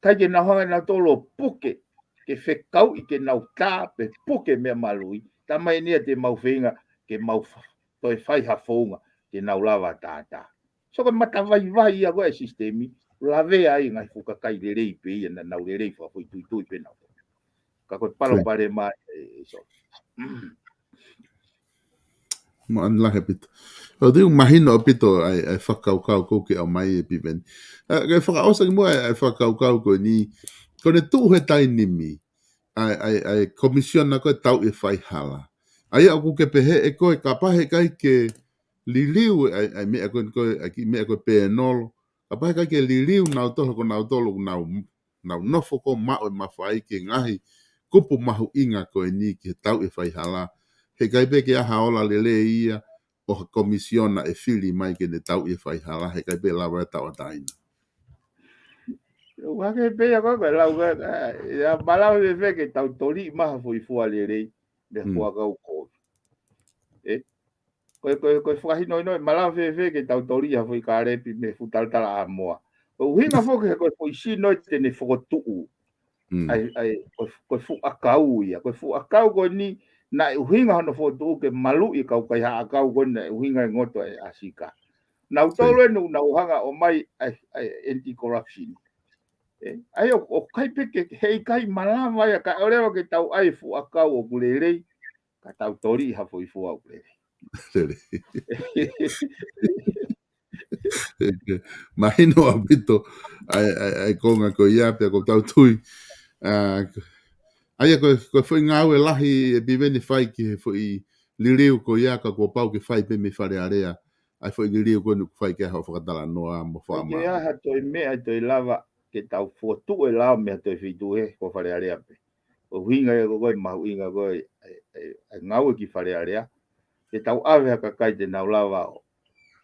ʻIkai ke nau hanga nautolu ʻo puke, ke fekauʻi ke nau tā pe puke meʻa maluʻi, tā mai eni ia te mau feinga, ke mau fa-, toe fai ha founga, ke nau lava tātā. So ko e matavaivai ia ko e sisitemi, lavea ai ngaahi fuʻu kakai lelei pē ia naʻa nau lelei fakafoʻituitui pē nau. Ka ko e palopalema e, e so. Māʻoniʻoni lahi ʻaupito. ʻOku ou mahino ʻaupito ʻa e, ʻa e fakakaukau ko ē ke ʻomai ʻe Piveni. ʻA, ke fakaʻosi kimuʻa ʻa e, ʻa e fakakaukau ko eni, ko ʻene tuʻu he taimi ni, ʻa e, ʻa e, ʻa e komisiona ko ē tauʻi e faihala. ʻA ia ʻoku ke pehē ʻe koe kapau he ʻikai ke liliu ʻa e, ʻa e meʻa ko ē, ko e, ʻa e kiʻi meʻa ko e pēnolo, kapau he ʻikai ke liliu nautolu, ko nautolu, nau nau nofo ko ē maʻu e mafai ki he ngaahi kupu mahuʻinga ko eni ki he tauʻi e faihala. He ʻikai pē ke ʻi ai ha ola lelei ia ʻo ha komisiona ʻe fili mai ke ne tauʻi e faihala, he ʻikai pē lava e tauʻatāina. Ua ke pē ia ko e lau ka, ia malau e fē ke tau toli maha foʻi fua lelei, mei he fuakau ko ē. ʻE? Ko e, ko e, ko e fakahinohino ʻe malau fēfē ke tau toli ha foʻi kālepi mei he fuʻu talatalaʻāmoa. Ko e ʻuhinga foki he ko e foʻi sino ē te ne fokotuʻu. ʻA e, ʻa e, ko e, ko e fuʻu ʻakau ia. Ko e fuʻu ʻakau ko eni naʻe ʻuhinga hono fokotuʻu ke maluʻi e kau kaihaʻa ʻakau ko eni naʻe ʻuhinga e ngoto ʻa e ʻAsika. Nautolu ē nau, nau hanga ʻo ʻomai ʻa e, ʻa e anti-corruption. ʻE, ʻa ia ʻo, ʻoku ʻikai pē ke, he ʻikai malava ia ka ʻoleva ke tau ʻai e fuʻu ʻakau ʻoku lelei, ka tau toli ha foʻi fua ʻoku lelei. Lelei. Mahino ʻaupito ʻa e, ʻa e, ʻa e konga ko ia pea ʻoku tau tui. ʻA, ʻa ia ko e, ko e foʻi ngāue lahi ʻe Piveni fai ki he foʻi liliu ko ia ka kuo pau ke fai pē mei Fale Alea. ʻA e foʻi liliu ko eni ʻoku fai ke ʻai hoʻo fakatalanoa mo faʻa. ʻIkai ke ʻi ai ha toe meʻa ʻe toe lava ke tau fokotuʻu e lao mei ha toe feituʻu he ko Fale Alea pē. ʻUhinga ia ko e mahuʻinga ko e, e, e, e ngāue ki Fale Alea. Ke tau ʻave ha kakai te nau lava ʻo,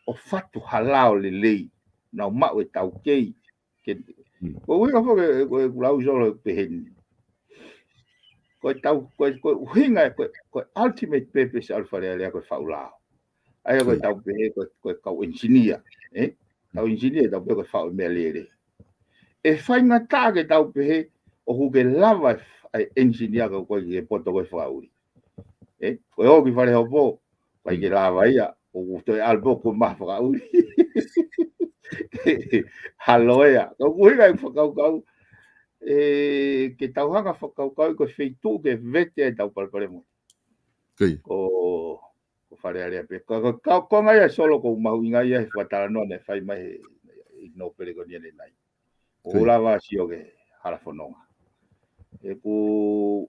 ʻo fatu ha lao lelei, nau maʻu e taukei. Ke, ko e ʻuhinga foki, ko e ʻeku lau Solo pehē ni. Ko e tau, ko e, ko e ʻuhinga, ko e, ko e ultimate purpose ʻa e Fale Alea ko e faʻu lao. ʻA ia ko e tau pehē, ko e, ko e kau engineer, ʻe? Kau engineer, tau pehē ko e faʻu meʻa lelei. ʻE faingataʻa ke tau pehē, ʻoku ke lava ʻa e engineer ka ʻoku ʻikai ke poto ko e fakaʻuli. ʻE? Ko e ō ki fale hopo, ʻikai ke lava ia, ʻoku toe ʻalu pē ʻoku maha fakaʻuli. Halo ia. Ka ʻoku ʻuhinga e fakakaukau, ʻe, ke tau hanga fakakaukau ko e feituʻu ke vete ai tau palepale mo. Ko, ko Fale Alea pē. Ka, ka, ka, ko e ngaahi ʻa Solo ko e mahuʻinga ia he fakatalanoa naʻe fai mai he, he nōpele ko eni ʻanenai. ʻO lava sio ki he hala fononga. ʻEku,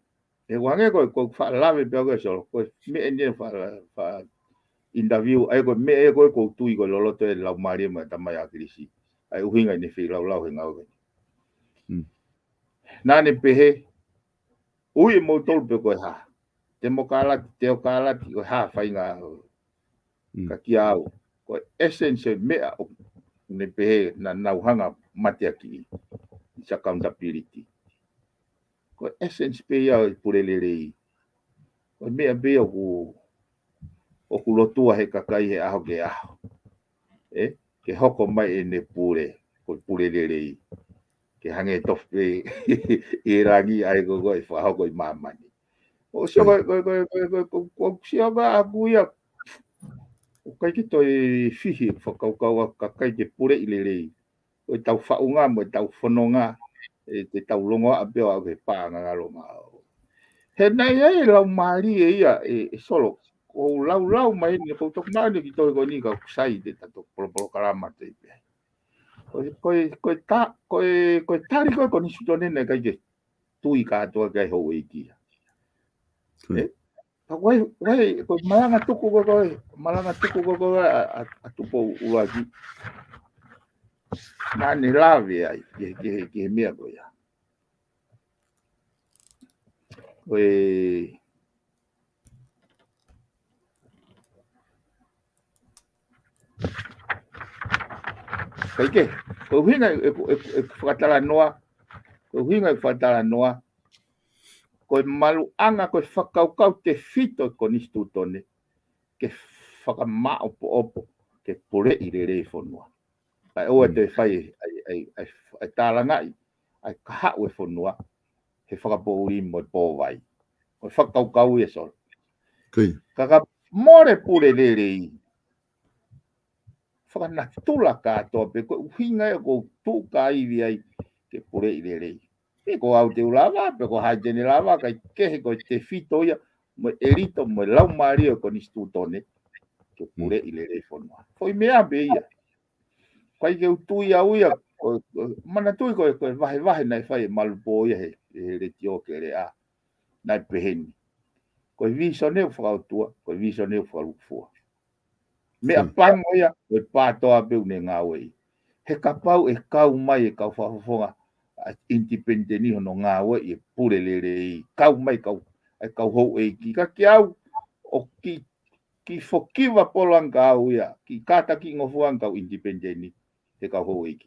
ʻeku hangē ko e, ko e faʻa lave pē ko e Solo, ko e meʻa eni faʻa, faʻa interview, ʻa ia ko e meʻa ʻe ko e ʻoku ou tui ko e loloto e lau mālie mai tamai ʻAkilisi. ʻA e ʻuhinga ʻene feilaulau he ngāue ko eni. Naʻa ne pehē, ui e moutolu pē ko e hā. Temokalati, teokalati, ko e hā faʻahinga. Ka kia au, ko e essence e meʻa ʻoku ne pehē naʻa nau hanga mateakiʻi. It's accountability. Ko e essence pē ia ʻo e pule lelei. Ko e meʻa pē ia ʻoku, ʻoku lotua he kakai he ʻaho ki he ʻaho. ʻE, ke hoko mai ʻene pule, ko e pule lelei. Ke hangē tofu pē ʻi langi ʻa ia ko e fakahoko ʻi māmani. ʻO sio ko e, ko e, ko e, ko e, ko e, ko e, ko e sio ko ē ʻaku ia. ʻO ʻikai ke toe fihi e fakakaukau ʻa e kakai ke puleʻi lelei. Ko e tau faʻunga mo e tau fononga, ʻe te tau longoaʻa pē ʻo aʻu ki he paʻanga ngalo mā. He naʻe ʻi ai e lau mālie ia ʻe, ʻe Solo, ʻoku ou laulau mai ni, ʻoku ou toki maʻu ni ki toi ko eni ka ʻoku sai te ta toki polopolo kalama te i pē. Ko e, ko e, ko e ta-, ko e, ko e tali ko e konisitūtone naʻe ʻikai ke tui kātoa ki ai houʻeiki ia. Tui. ʻE? Ka ko e, ko e, ko e malanga tuku ko e, ko e, malanga tuku ko e, ko e, ʻa, ʻa, ʻa Tupou ʻUluaki. Naʻa ne lave ai, ki he, ki he, ki he meʻa ko ia. Ko e, ʻikai ke, ko e ʻuhinga ʻeku, ʻeku, ʻeku fakatalanoa, ko e ʻuhinga ʻeku fakatalanoa, ko e maluʻanga, ko e fakakaukau tefito e konisitūtone, ke fakamāʻopoʻopo, ke puleʻi lelei e fonua. Kae ʻoua ʻe toe fai ʻa e, ʻa e, ʻa e, ʻa e tālangaʻi ʻa e kahaʻu e fonua he fakapoʻuli mo e pōvai. Ko e fakakaukau ia Solo. Ka ka mole pule lelei, fakanatula kātoa pē, ko e ʻuhinga ia ʻoku ou tuʻu ka ivi ai ke puleʻi lelei. Pe ko au te u lava, pe ko hai te ne lava, kae kehe ko e tefito ia, mo e ʻelito, mo e lau mālie ʻo e konisitūtone, ke puleʻi lelei e fonua. Foʻi meʻa pē ia. ʻIkai ke u tui au ia, ko, ko, manatuʻi ko e, ko e vahevahe naʻe fai ʻe Malupō ia he, he letiō Keleʻa. Naʻe pehē ni. Ko e vīsone ʻoku fakaʻotua, ko e vīsone ʻoku fakalūkufua. Meʻapango ia, ko e pātoa pē ʻoku ne ngāueʻi. He kapau ʻe kau mai e kau fakafofonga, ʻa e independent ʻi hono ngāueʻi e pule lelei, kau mai kau, ʻa e kau houʻeiki. Ka ke au, ʻo ki, ki fokiva polo ʻanga kau ia, ki kātaki ngofua ʻanga kau independent, he kau houʻeiki.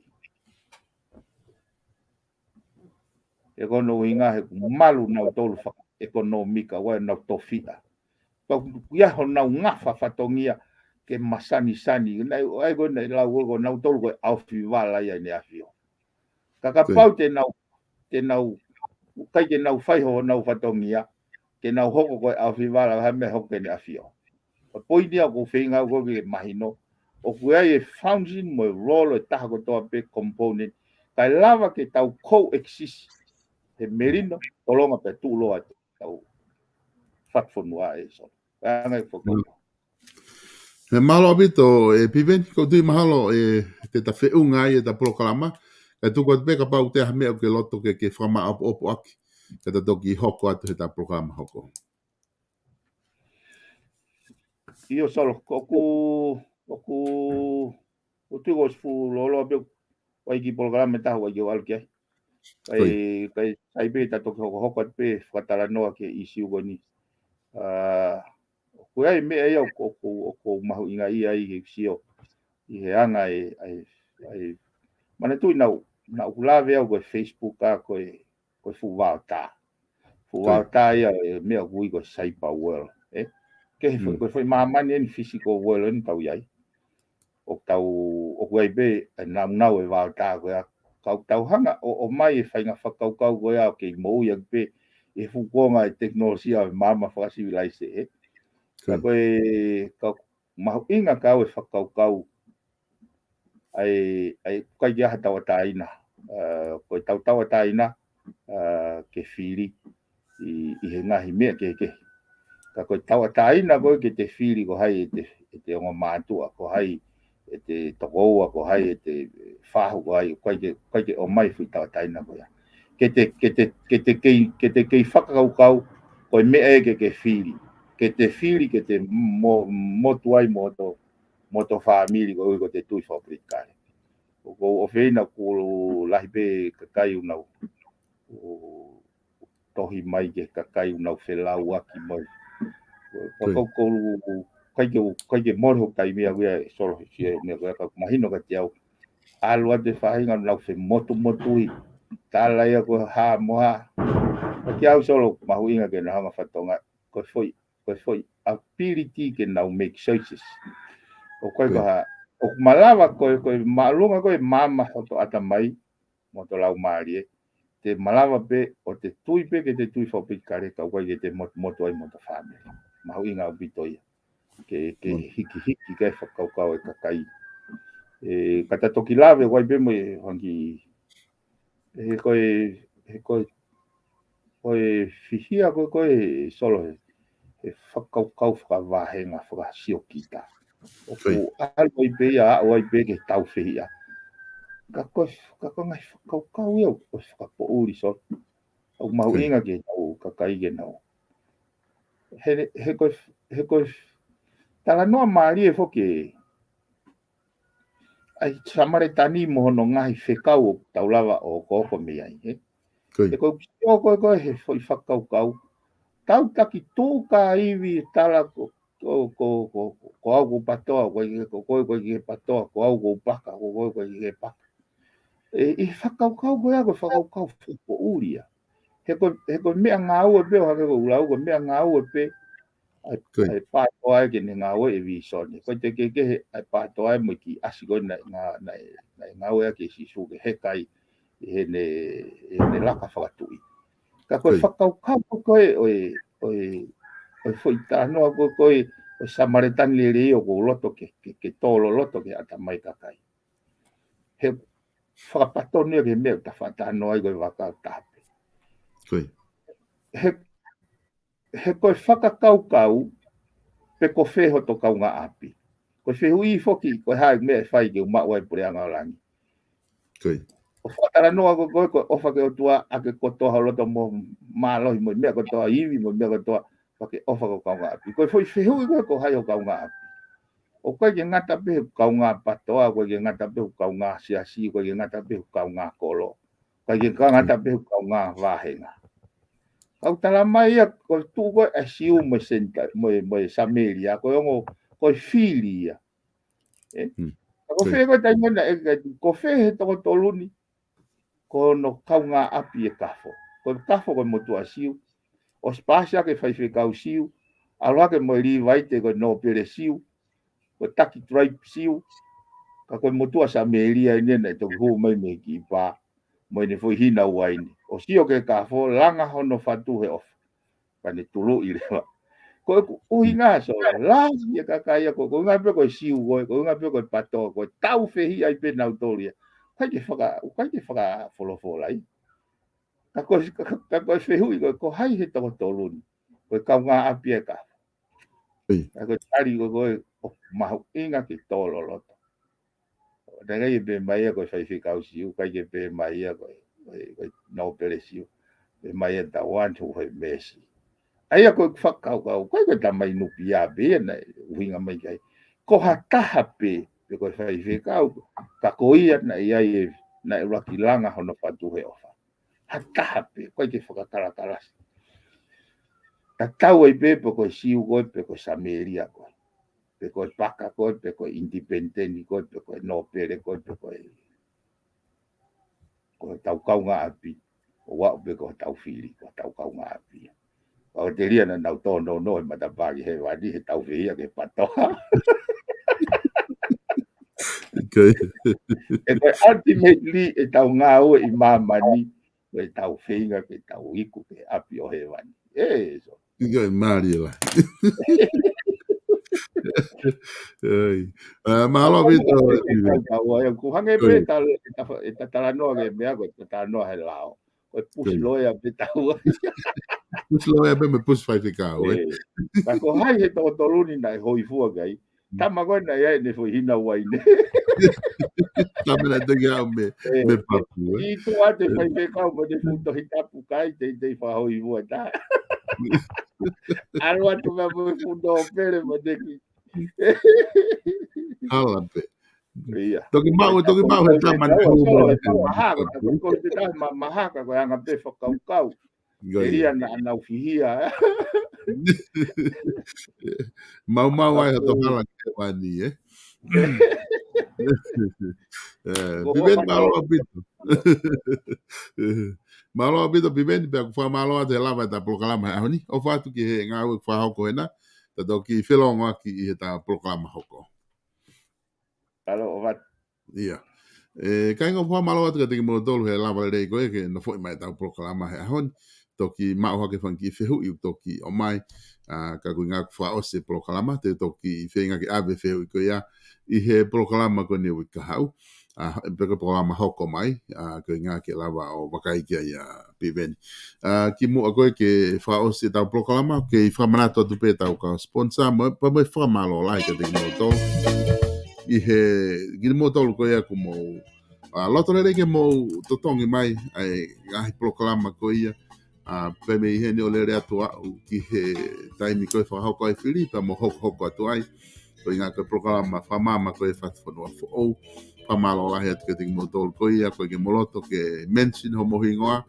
ʻE ko hono ʻuhinga he ʻoku malu nautolu fakaʻekonōmika, ʻoua ʻe nau tofiʻa. Pau ia honau ngafa fatongia ke masanisani, naʻe, ʻai ko naʻe lau ko nautolu ko e ʻaofi vala ia ʻi ne ʻafio. Ka kapau te nau, te nau, ʻikai ke nau fai honau fatongia, ke nau hoko ko e ʻaofi vala, ha meʻa hoko ke ne ʻafio. Ko e poini ia ʻoku ou feinga au ko ē ke mahino, ʻoku ʻi ai e function mo e role ʻo e taha kotoa pē component, kae lava ke tau coexist he melino, tolonga pē tuʻuloa tau fakafonua ʻe Solo. Kae ʻangai foki. He mālō ʻaupito, ʻe Piveni, ʻoku ou tui mahalo ʻe te ta feʻunga ai ʻeta polokalama, kae tuku atu pē kapau ʻoku ʻi ai ha meʻa ʻoku ke loto ke, ke fakamāʻopoʻopo ʻaki, ka ta toki hoko atu heʻeta polokalama hoko. ʻIo Solo, ʻoku, ʻoku, ʻoku tui ko e fuʻu lōloa pē, ʻoku ʻi ai e kiʻi polokalama ʻe taha ʻoku ʻikai ke u ʻalu ki ai. Kae, kae sai pē ta toki hokohoko atu pē fakatalanoa ki he ʻīsiu ko eni. ʻA, ʻoku ʻi ai e meʻa ia ʻoku, ʻoku, ʻoku mahuʻinga ia ʻi he sio. ʻI he anga e, ʻa e, ʻa e, manatuʻi naʻa, naʻa ku lave au ko e Facebook ʻa ko e, ko e fuʻu vaotā. Fuʻu vaotā ia e meʻa ʻoku ui ko e cyber world, ē? Ke he foʻi, ko e foʻi māmani eni physical world eni tau ʻi ai. ʻOku tau, ʻoku ʻi ai pē, ʻa e naunau e vaotā ko ia. Kau tau hanga ʻo, ʻomai e faʻahinga fakakaukau ko ia ʻoku kei moʻui ʻaki pē, ʻi he fuʻu kuonga e tekinolosia ʻo e maama fakasivilaise, ē? Ka ko e, ka mahuʻinga kau e fakakaukau, ʻa e, ʻa e ʻikai ke ʻi ai ha tauʻatāina. ʻA, ko e tau tauʻatāina, ʻa, ke fili ʻi, ʻi he ngaahi meʻa kehekehe. Ka ko e tauʻatāina ko ē ke te fili ko hai ʻete, ʻete ongo mātuʻa, ko hai ʻete tokoua, ko hai ʻete fahu, ko hai, ʻikai ke, ʻikai ke ʻomai fuʻu tauʻatāina ko ia. Ke te, ke te, ke te kei, ke te kei fakakaukau, ko e meʻa ē ke, ke fili. Ke te fili, ke te mo-, motu ai mo hoto mo hoto fāmili koeʻuhi ko ʻete tui fakapolitikale. ʻOku ou ʻofeina ʻoku lahi pē kakai ʻoku nau, ʻo tohi mai ki he kakai ʻoku nau felauʻaki mai. Ka ʻoku ou, ʻikai ke, ʻikai ke mole hoku taimi au ia ʻe Solo he sio he meʻa ko ia ka ʻoku mahino kiate au. ʻAlu atu e faʻahinga ʻoku nau femotumotuʻi. Tala ia ko e hā mo hā. Ka kiate au Solo mahuʻinga ke nau hanga ʻo fakatokangaʻi. Ko e foʻi ko e foʻi ability ke nau make choices. ʻOku ʻikai ko ha, ʻoku malava ko e, ko e māʻolunga ko e maama hoto ʻatamai, mo hoto laumālie, te malava pē, ʻo te tui pē ke te tui fakapolitikale ka ʻoku ʻikai ke te mot-, motu ai mo hoto fāmili. Mahuʻinga ʻaupito ia. ke, ke hikihiki ke fakakaukau e kakai. ʻE, ka ta toki lave ʻo ʻai pē mo e hangē, he ko e, he ko e, ko e fihia ko e, ko e Solo he, he fakakaukau fakavāhenga fakasiokita. ʻOku ʻalu ai pē ia, aʻu ai pē ke tau fehiʻa. Ka ko e, ka ko e ngaahi fakakaukau ia ʻoku fakapoʻuli Solo. ʻOku mahuʻinga ke nau, kakai ke nau. He, he ko e, he ko e talanoa mālie foki ʻa e Samaletani mo hono ngaahi fekau ʻoku tau lava ʻo hokohoko mei ai, he? He ko e sio ko e, ko e he foʻi fakakaukau. Tau taki tuka ivi tala ko, ko, ko, ko, ko au ʻoku ou patoa, ko e, ko, ko, ko e patoa, ko au ʻoku ou paka, ko, ko, ko e paka. ʻE, ʻi he fakakaukau ko ia, ko e fakakaukau fakapoʻuli ia. He ko, he ko e meʻangāue pē, ʻo hangē ko ʻeku lau, ko e meʻangāue pē, ʻa e, ʻa e pātoa ē ke ne ngāue e visone. Ko e te kehekehe ʻa e pātoa ē mo e kiʻi ʻasi ko ē naʻe, naʻe, naʻe ngāue ʻaki ʻe Sīsū ke heka ai ʻi heʻene, ʻi heʻene laka fakatuʻi. Ka ko e fakakaukau ko ē ʻo e, ʻo e, ʻo e foʻi talanoa ko ē ʻo e Samaletani lelei ʻoku ou loto ke, ke, ke tō loloto ki he ʻatamai kakai. He fakapatonu ia ki he meʻa ʻoku ta fakatalanoa ai ko e vaka ʻo tape. He, he ko e fakakaukau pe ko fē hoto kaungāʻapi. Ko e fehuʻi foki, ko e hā e meʻa ʻe fai ke u maʻu ai e puleʻanga ʻo langi. ʻO fakatalanoa ko ē, ko e ʻofa ki he ʻOtua ʻaki e kotoa ho loto mo e mālohi mo e meʻa kotoa, ivi mo e meʻa kotoa, pea ke ʻofa ki ho kaungāʻapi. Ko e foʻi fehuʻi ko ē, ko hai ho kaungāʻapi. ʻOku ʻikai ke ngata pē he kaungā pātoa, ʻoku ʻikai ke ngata pē he kaungā siasi, ʻoku ʻikai ke ngata pē he kaungā kolo. ʻIkai ke ngata pē he kaungā vāhenga. Kau tala mai ia, ko e tuʻu ko ē ʻa e Siu mo e Senita-, mo e, mo e Samēlia, ko e ongo, ko e fili ia. ʻE? Ka ko fē ko e taimi naʻe, ko fē he toko tolu ni, ko hono kaungāʻapi e kafo. Ko e kafo ko e motuʻa Siu. ʻOsi paasi ʻaki e faifekau Siu. ʻAlu hake mo e Līvaite ko e nōpele Siu. Ko e taki tribe Siu. Ka ko e motuʻa Samēlia eni naʻe toki hū mai mei he kiʻi pā. Mo ʻene foʻi hina uaine. ʻO sio ki he kafo, langa hono fatu he ʻofa. Pea ne tuluʻi leva. Ko ʻeku ʻuhinga Solo, lahi e kakai ia ko, ko e ʻuhinga pē ko e Siu ko ē, ko e ʻuhinga pē ko e pātoa ko ē, tau fehiʻa ai pē nautolu ia. ʻIkai ke faka-, ʻikai ke fakafolofola ia. Ka ko e, ka, ka, ka ko e fehuʻi ko ē, ko hai he toko tolu ni. Ko e kaungāʻapi e kafo. Ka ko e tali ko ē, ko e, ʻoku mahuʻinga ke tō loloto. Naʻe ʻikai ke pehē mai ia ko e faifekau Siu, ʻikai ke pehē mai ia ko e, ko e, ko e nōpele Siu. Pehē mai ia the one who have mercy. ʻA ia ko e fakakaukau, ʻikai ko e tamai nupia pē ia naʻe ʻuhinga mai ki ai. Ko ha taha pē, pe ko e faifekau, ka ko ia naʻe ʻi ai e, naʻe ʻuluaki langa hono fatu he ʻofa. Ha taha pē, ʻikai ke fakakalakalasi. Tatau ai pē, pe ko e Siu ko ē, pe ko e Samēlia ko ē. Pe ko e paka ko ē, pe ko e independent ko ē, pe ko e nōpele ko ē, pe ko e, ko hotau kaungāʻapi. ʻO aʻu pē ko hotau fili, ko hotau kaungāʻapi. Ka ʻoku telia naʻa nau tōnounou he matapā ki hēvani, he tau fehiʻa ki he pātoa. ʻE ko e ultimately, ʻetau ngāue ʻi māmani, ko ʻetau feinga ke tau iku ki he ʻapi ʻo hēvani. ʻE, Solo. ʻIkai mālie lahi. ʻAi. ʻA, mālō ʻaupito. Ko hangē pē ʻeta, ʻeta, ʻeta talanoa ki he meʻa ko ē, ʻeta talanoa he lao. Ko e pusi loea pē taua. Pusi loea pē mo e pusi faifekau, ʻe? Ka ko hai he toko tolu ni naʻe hoifua ki ai. Tama ko ē naʻe ʻi ai ʻene foʻi hina uaine. Tama naʻe toki aʻu mei, mei Papu, ʻe? ʻI tuʻa te faifekau mo ʻene fuʻu Tohi Tapu kai, teitei fakahoifua ta. ʻAlu atu mei ai mo e fuʻu nōpele mo ʻene kiʻi. Hala pē. Ia. Toki maʻu, toki maʻu he tama naʻe hū mai. Mahaka, ko e tama mahaka, ko e anga pē fakakaukau. Telia naʻa nau fihia. Maumau ai ha tokala ki hēvani, ʻe? ʻE, Piveni, mālō ʻaupito. Mālō ʻaupito, Piveni, pea ʻoku fakamālō atu he lava ʻeta polokalama he ʻaho ni. ʻOfa atu ki he ngāue ʻoku fakahoko hena, ta toki felōngoaki ʻi heʻeta polokalama hoko. Mālō, ʻofa atu. Ia. ʻE, kāinga, fakamālō atu kiate kimoutolu he lava lelei ko ē ke nofoʻi mai ʻetau polokalama he ʻaho ni. Toki maʻu hake fanga kiʻi fehuʻi ʻoku toki ʻomai, ʻa, ka ko e ʻuhinga ʻoku fakaʻosi e polokalama, te u toki feinga ke ʻave fehuʻi ko ia ʻi he polokalama ko eni uike kahaʻu. ʻA, pe ko e polokalama hoko mai, ʻa, ko e ʻuhinga ke lava ʻo vakai ki ai ʻa Piveni. ʻA, kimuʻa ko ē ke fakaʻosi ʻetau polokalama, ke fakamanatu atu pē ʻetau kau sponsor, mo, pea mo e fakamālō lahi kiate kimoutolu. ʻI he, kimoutolu ko ia ʻoku mou, ʻa, loto lelei ke mou totongi mai ʻa e ngaahi polokalama ko ia, ʻa, pea mei heni ʻo lele atu aʻu ki he taimi ko ē fakahoko ai fili, pea mo hokohoko atu ai. Ko e ʻuhinga ko e polokalama fakamaama ko ē Fatufonua Foʻou. Fakamālō lahi atu kiate kimoutolu ko ia, ʻoku ʻikai ke mou loto ke mention homou hingoa,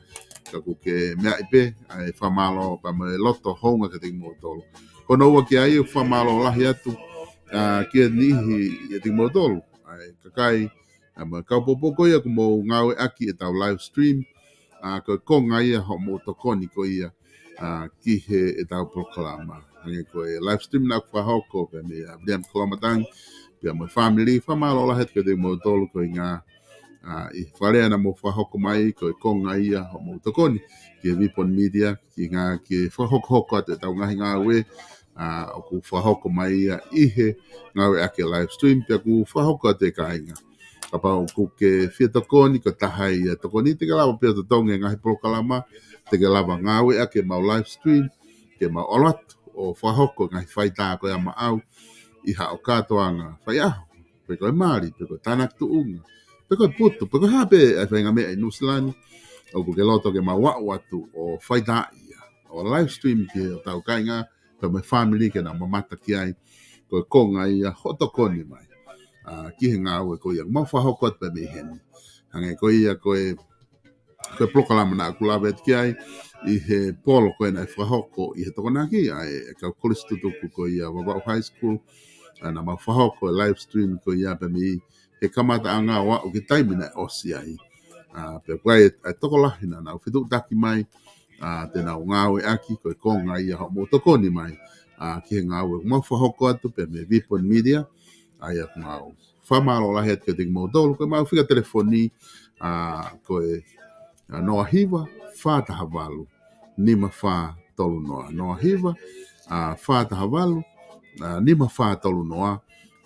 ka ʻoku ke meaʻi pē ʻa e fakamālō pea mo e loto houngaʻia kiate kimoutolu. Ko hono ua ki ai, ʻoku fakamālō lahi atu, ʻa, ki he niʻihi ʻiate kimoutolu, ʻa e kakai, ʻa, mo e kau poupou ko ia ʻoku mou ngāueʻaki ʻetau live stream, ʻa, ko e konga ia hoʻomou tokoni ko ia, ʻa, ki he ʻetau polokalama. Hangē ko e live stream naʻa ku fakahoko pea mei ʻa William Koloamatangi, pea mo e family, fakamālō lahi atu kiate kimoutolu ko e ʻuhinga, ʻa, ʻi he fakalea naʻa mou fakahoko mai, ko e konga ia hoʻomou tokoni ki he Vipon Media, ki he ʻuhinga ke fakahokohoko atu ʻetau ngaahi ngāue, ʻa, ʻoku fakahoko mai ia ʻi he ngāueʻaki e live stream, pea ʻoku fakahoko atu e kāinga. Kapau ʻoku ke fie tokoni, ko e taha ia e tokoni, te ke lava pē ʻo totongi e ngaahi polokalama, te ke lava ngāueʻaki ʻemau live stream ke mau ʻalu atu ʻo fakahoko e ngaahi faitā ko ia maʻau ʻi haʻo kātoanga faiʻaho, pe ko e mali, pe ko e tānaki tuʻunga, pe ko e putu, pe ko e hā pē ʻa e faʻahinga meʻa ʻi Nuʻusila ni, ʻoku ke loto ke mau aʻu atu ʻo faitā ia, ʻo live stream ki hotau kāinga, pea mo e family ke nau mamata ki ai, ko e konga ia hoʻo tokoni mai, ʻa, ki he ngāue ko ia ʻoku mau fakahoko atu pē mei heni. Hangē ko ia ko e, ko e polokalama naʻa ku lave atu ki ai ʻi he polo ko ē naʻe fakahoko ʻi he Tokonaki ʻa e kau kolisi tutuku ko ia Vavaʻu High School, ʻa, naʻa mau fakahoko e live stream ko ia pē mei he kamataʻanga ʻo aʻu ki he taimi naʻe ʻosi ai. ʻA, pea ʻoku ʻi ai e, e tokolahi naʻa nau fetuʻutaki mai, ʻa, te nau ngāueʻaki, ko e konga ia hoʻomou tokoni mai, ʻa, ki he ngāue ʻoku mau fakahoko atu pē mei Vipon Media, ʻa ia ʻoku mau fakamālō lahi atu kiate kimoutolu, ko ʻemau fika telefoni, ʻa, ko e, ʻa, noa hiva, fā taha valu, nima fā tolu noa, noa hiva, ʻa, fā taha valu, ʻa, nima fā tolu noa,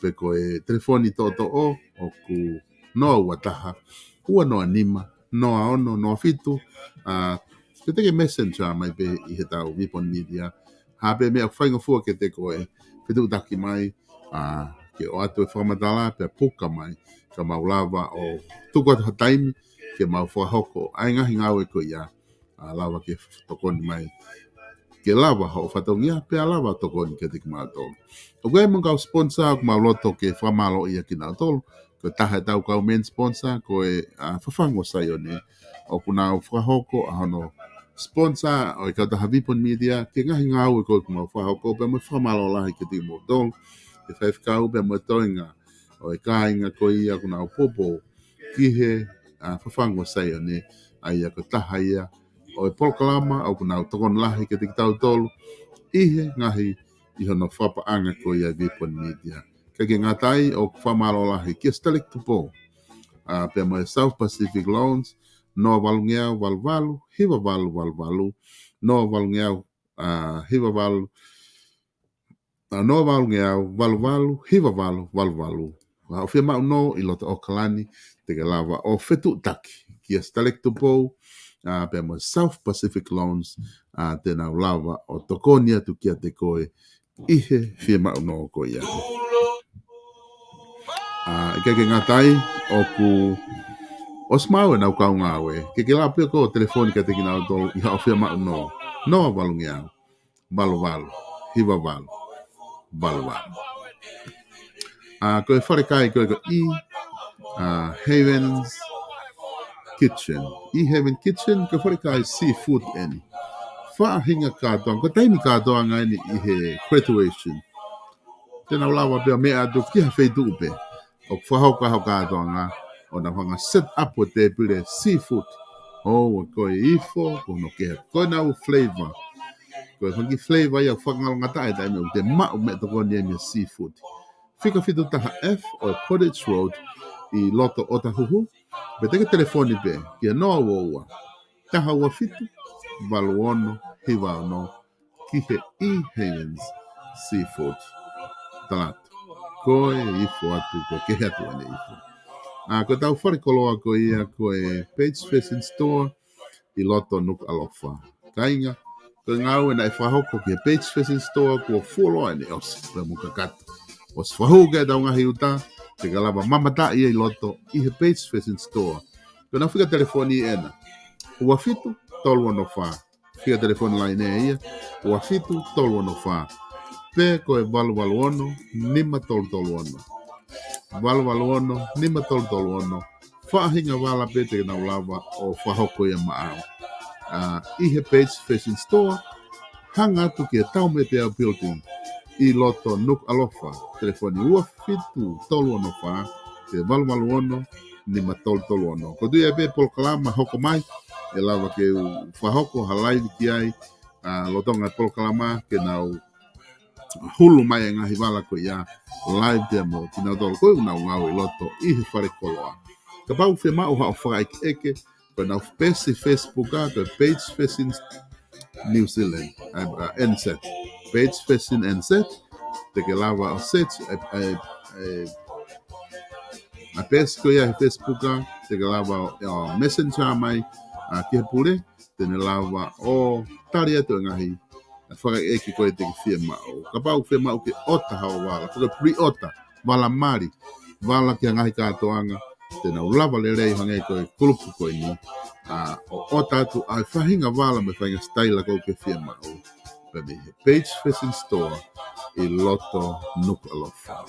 pe ko e telefoni toʻotoʻo ʻoku noa ua taha, ua noa nima, noa ono, noa fitu, ʻa, pe te ke messenger mai pē ʻi heʻetau Vipon Media. Ha pē meʻa ʻoku faingofua kiate koe, fetuʻutaki mai, ʻa, ke ʻoatu e fakamatala, pea puka mai, ka mau lava ʻo tuku atu ha taimi ke mau fakahoko ʻa e ngaahi ngāue ko ia, ʻa, lava ke tokoni mai, ke lava hoʻo fatongia, pea lava tokoni kiate kimautolu. ʻOku ʻi ai mo e kau sponsor ʻoku mau loto ke fakamālōʻia kinautolu, ko e taha ʻetau kau main sponsor, ko e, ʻa, Fafangu ʻo Saione, ʻoku nau fakahoko ʻa hono sponsor ʻo e kautaha Vipon Media, ki he ngaahi ngāue ko ē ʻoku mau fakahoko, pea mo e fakamālō lahi kiate kimoutolu, ʻe faifekau pea mo e toenga ʻo e kāinga ko ia ʻoku nau poupou ki he, ʻa, Fafangu ʻo Saione, ʻa ia ko e taha ia ʻo e polokalama ʻoku nau tokoni lahi kiate kitautolu ʻi he ngaahi, ʻi hono fakapaʻanga ko ia Vipon Media. ʻIkai ke ngata ai, ʻoku fakamālō lahi kia Stalek Tupou, ʻa, pea mo e South Pacific Loans, noa valungeau valu valu, hiva valu valu valu, noa valungeau, ʻa, hiva valu, ʻa, noa valungeau valu valu, hiva valu valu valu. Ka ʻoku fiemaʻu nō ʻi loto ʻAokalani, te ke lava ʻo fetuʻutaki kia Stalek Tupou, ʻa, pea mo e South Pacific Loans, ʻa, te nau lava ʻo tokoni atu kiate koe ʻi he fiemaʻu nō ko ia. ʻA, ʻikai ke ngata ai, ʻoku ʻosi maʻu ʻenau kau ngāue. Ke ke lava pē ʻo telefoni kiate kinautolu ʻi haʻo fiemaʻu nō. Noa valungeau valu valu, hiva valu valu valu. ʻA, ko e falekai ko ē ko e, ʻa, Haven's Kitchen. ʻI Haven Kitchen, ko e falekai seafood ʻeni. Faʻahinga kātoanga, ko e taimi kātoanga ʻeni ʻi he graduation. Te nau lava pē ʻo meʻa atu ki ha feituʻu pē ʻoku fakahoko ai hoʻo kātoanga, ʻo nau hanga ʻo set up ʻa e tēpile seafood. ʻO, ko e ifo, ko hono kehe, ko ʻenau flavor. Ko e fanga kiʻi flavor ia ʻoku fakangalongataʻa he taimi ʻoku te maʻu meʻatokoni ai mei he seafood. Fika fitu taha F ʻo e Portage Road, ʻi loto ʻOtahuhu, pe te ke telefoni pē ki he noa ua ua, taha ua fitu, valu ono, hiva ono, ki he E Havens Seafood. Tala atu ko e ifo atu, ko e kehe atu ʻene ifo. ʻA, ko ʻetau fale koloa ko ia ko e Paige Fashion Store ʻi loto Nukuʻalofa. Kāinga, ko e ngāue naʻe fakahoko ki he Paige Fashion Store kuo fuoloa ʻene ʻosi, pea mo kakato. ʻOsi fakahū ki heʻetau ngaahi uta, te ke lava mamataʻi ʻi loto ʻi he Paige Fashion Store. Ko ʻenau fika telefoni ʻena, ua fitu tolu ono fā. Fika telefoni laine ia, ua fitu tolu ono fā. Pe ko e valu valu ono, nima tolu tolu ono. Valu valu ono, nima tolu tolu ono. Faʻahinga vala pē te nau lava ʻo fakahoko ia maʻau. ʻA, ʻi he Paige Fashion Store, hanga atu ki he Taumepeau Building ʻi loto Nukuʻalofa, telefoni ua fitu tolu ono fā, pe valu valu ono, nima tolu tolu ono. Ko e tuʻu ia pē polokalama hoko mai, ʻe lava ke u fakahoko ha live ki ai, ʻa, lolotonga polokalama ke nau hulu mai e ngaahi vala ko ia, live pea mo kinautolu ko ē ʻoku nau ngāue ʻi loto ʻi he fale koloa. Kapau ʻoku fiemaʻu haʻo fakaʻekeʻeke, ko ʻenau peesi Facebook ʻa, ko e Paige Fashion New Zealand, ʻa, ʻa, N Z. Paige Fashion N Z, te ke lava ʻo search, ʻa, ʻa, ʻa, ʻa peesi ko ia he Facebook ʻa, te ke lava ʻo, ʻo messenger mai, ʻa, ki he pule, te ne lava ʻo tali atu e ngaahi fakaʻekeʻeke ko ē te ke fiemaʻu. Kapau ʻoku fiemaʻu ke ʻota haʻo vala, ko e pre-order, vala mali, vala ki he ngaahi kātoanga, te nau lava lelei hangē ko e kulupu ko eni, ʻa, ʻo ʻota atu ʻa e faʻahinga vala mo e faʻahinga sitaila ko ē ʻoku ke fiemaʻu. Pea mei he Paige Fashion Store ʻi loto Nukuʻalofa.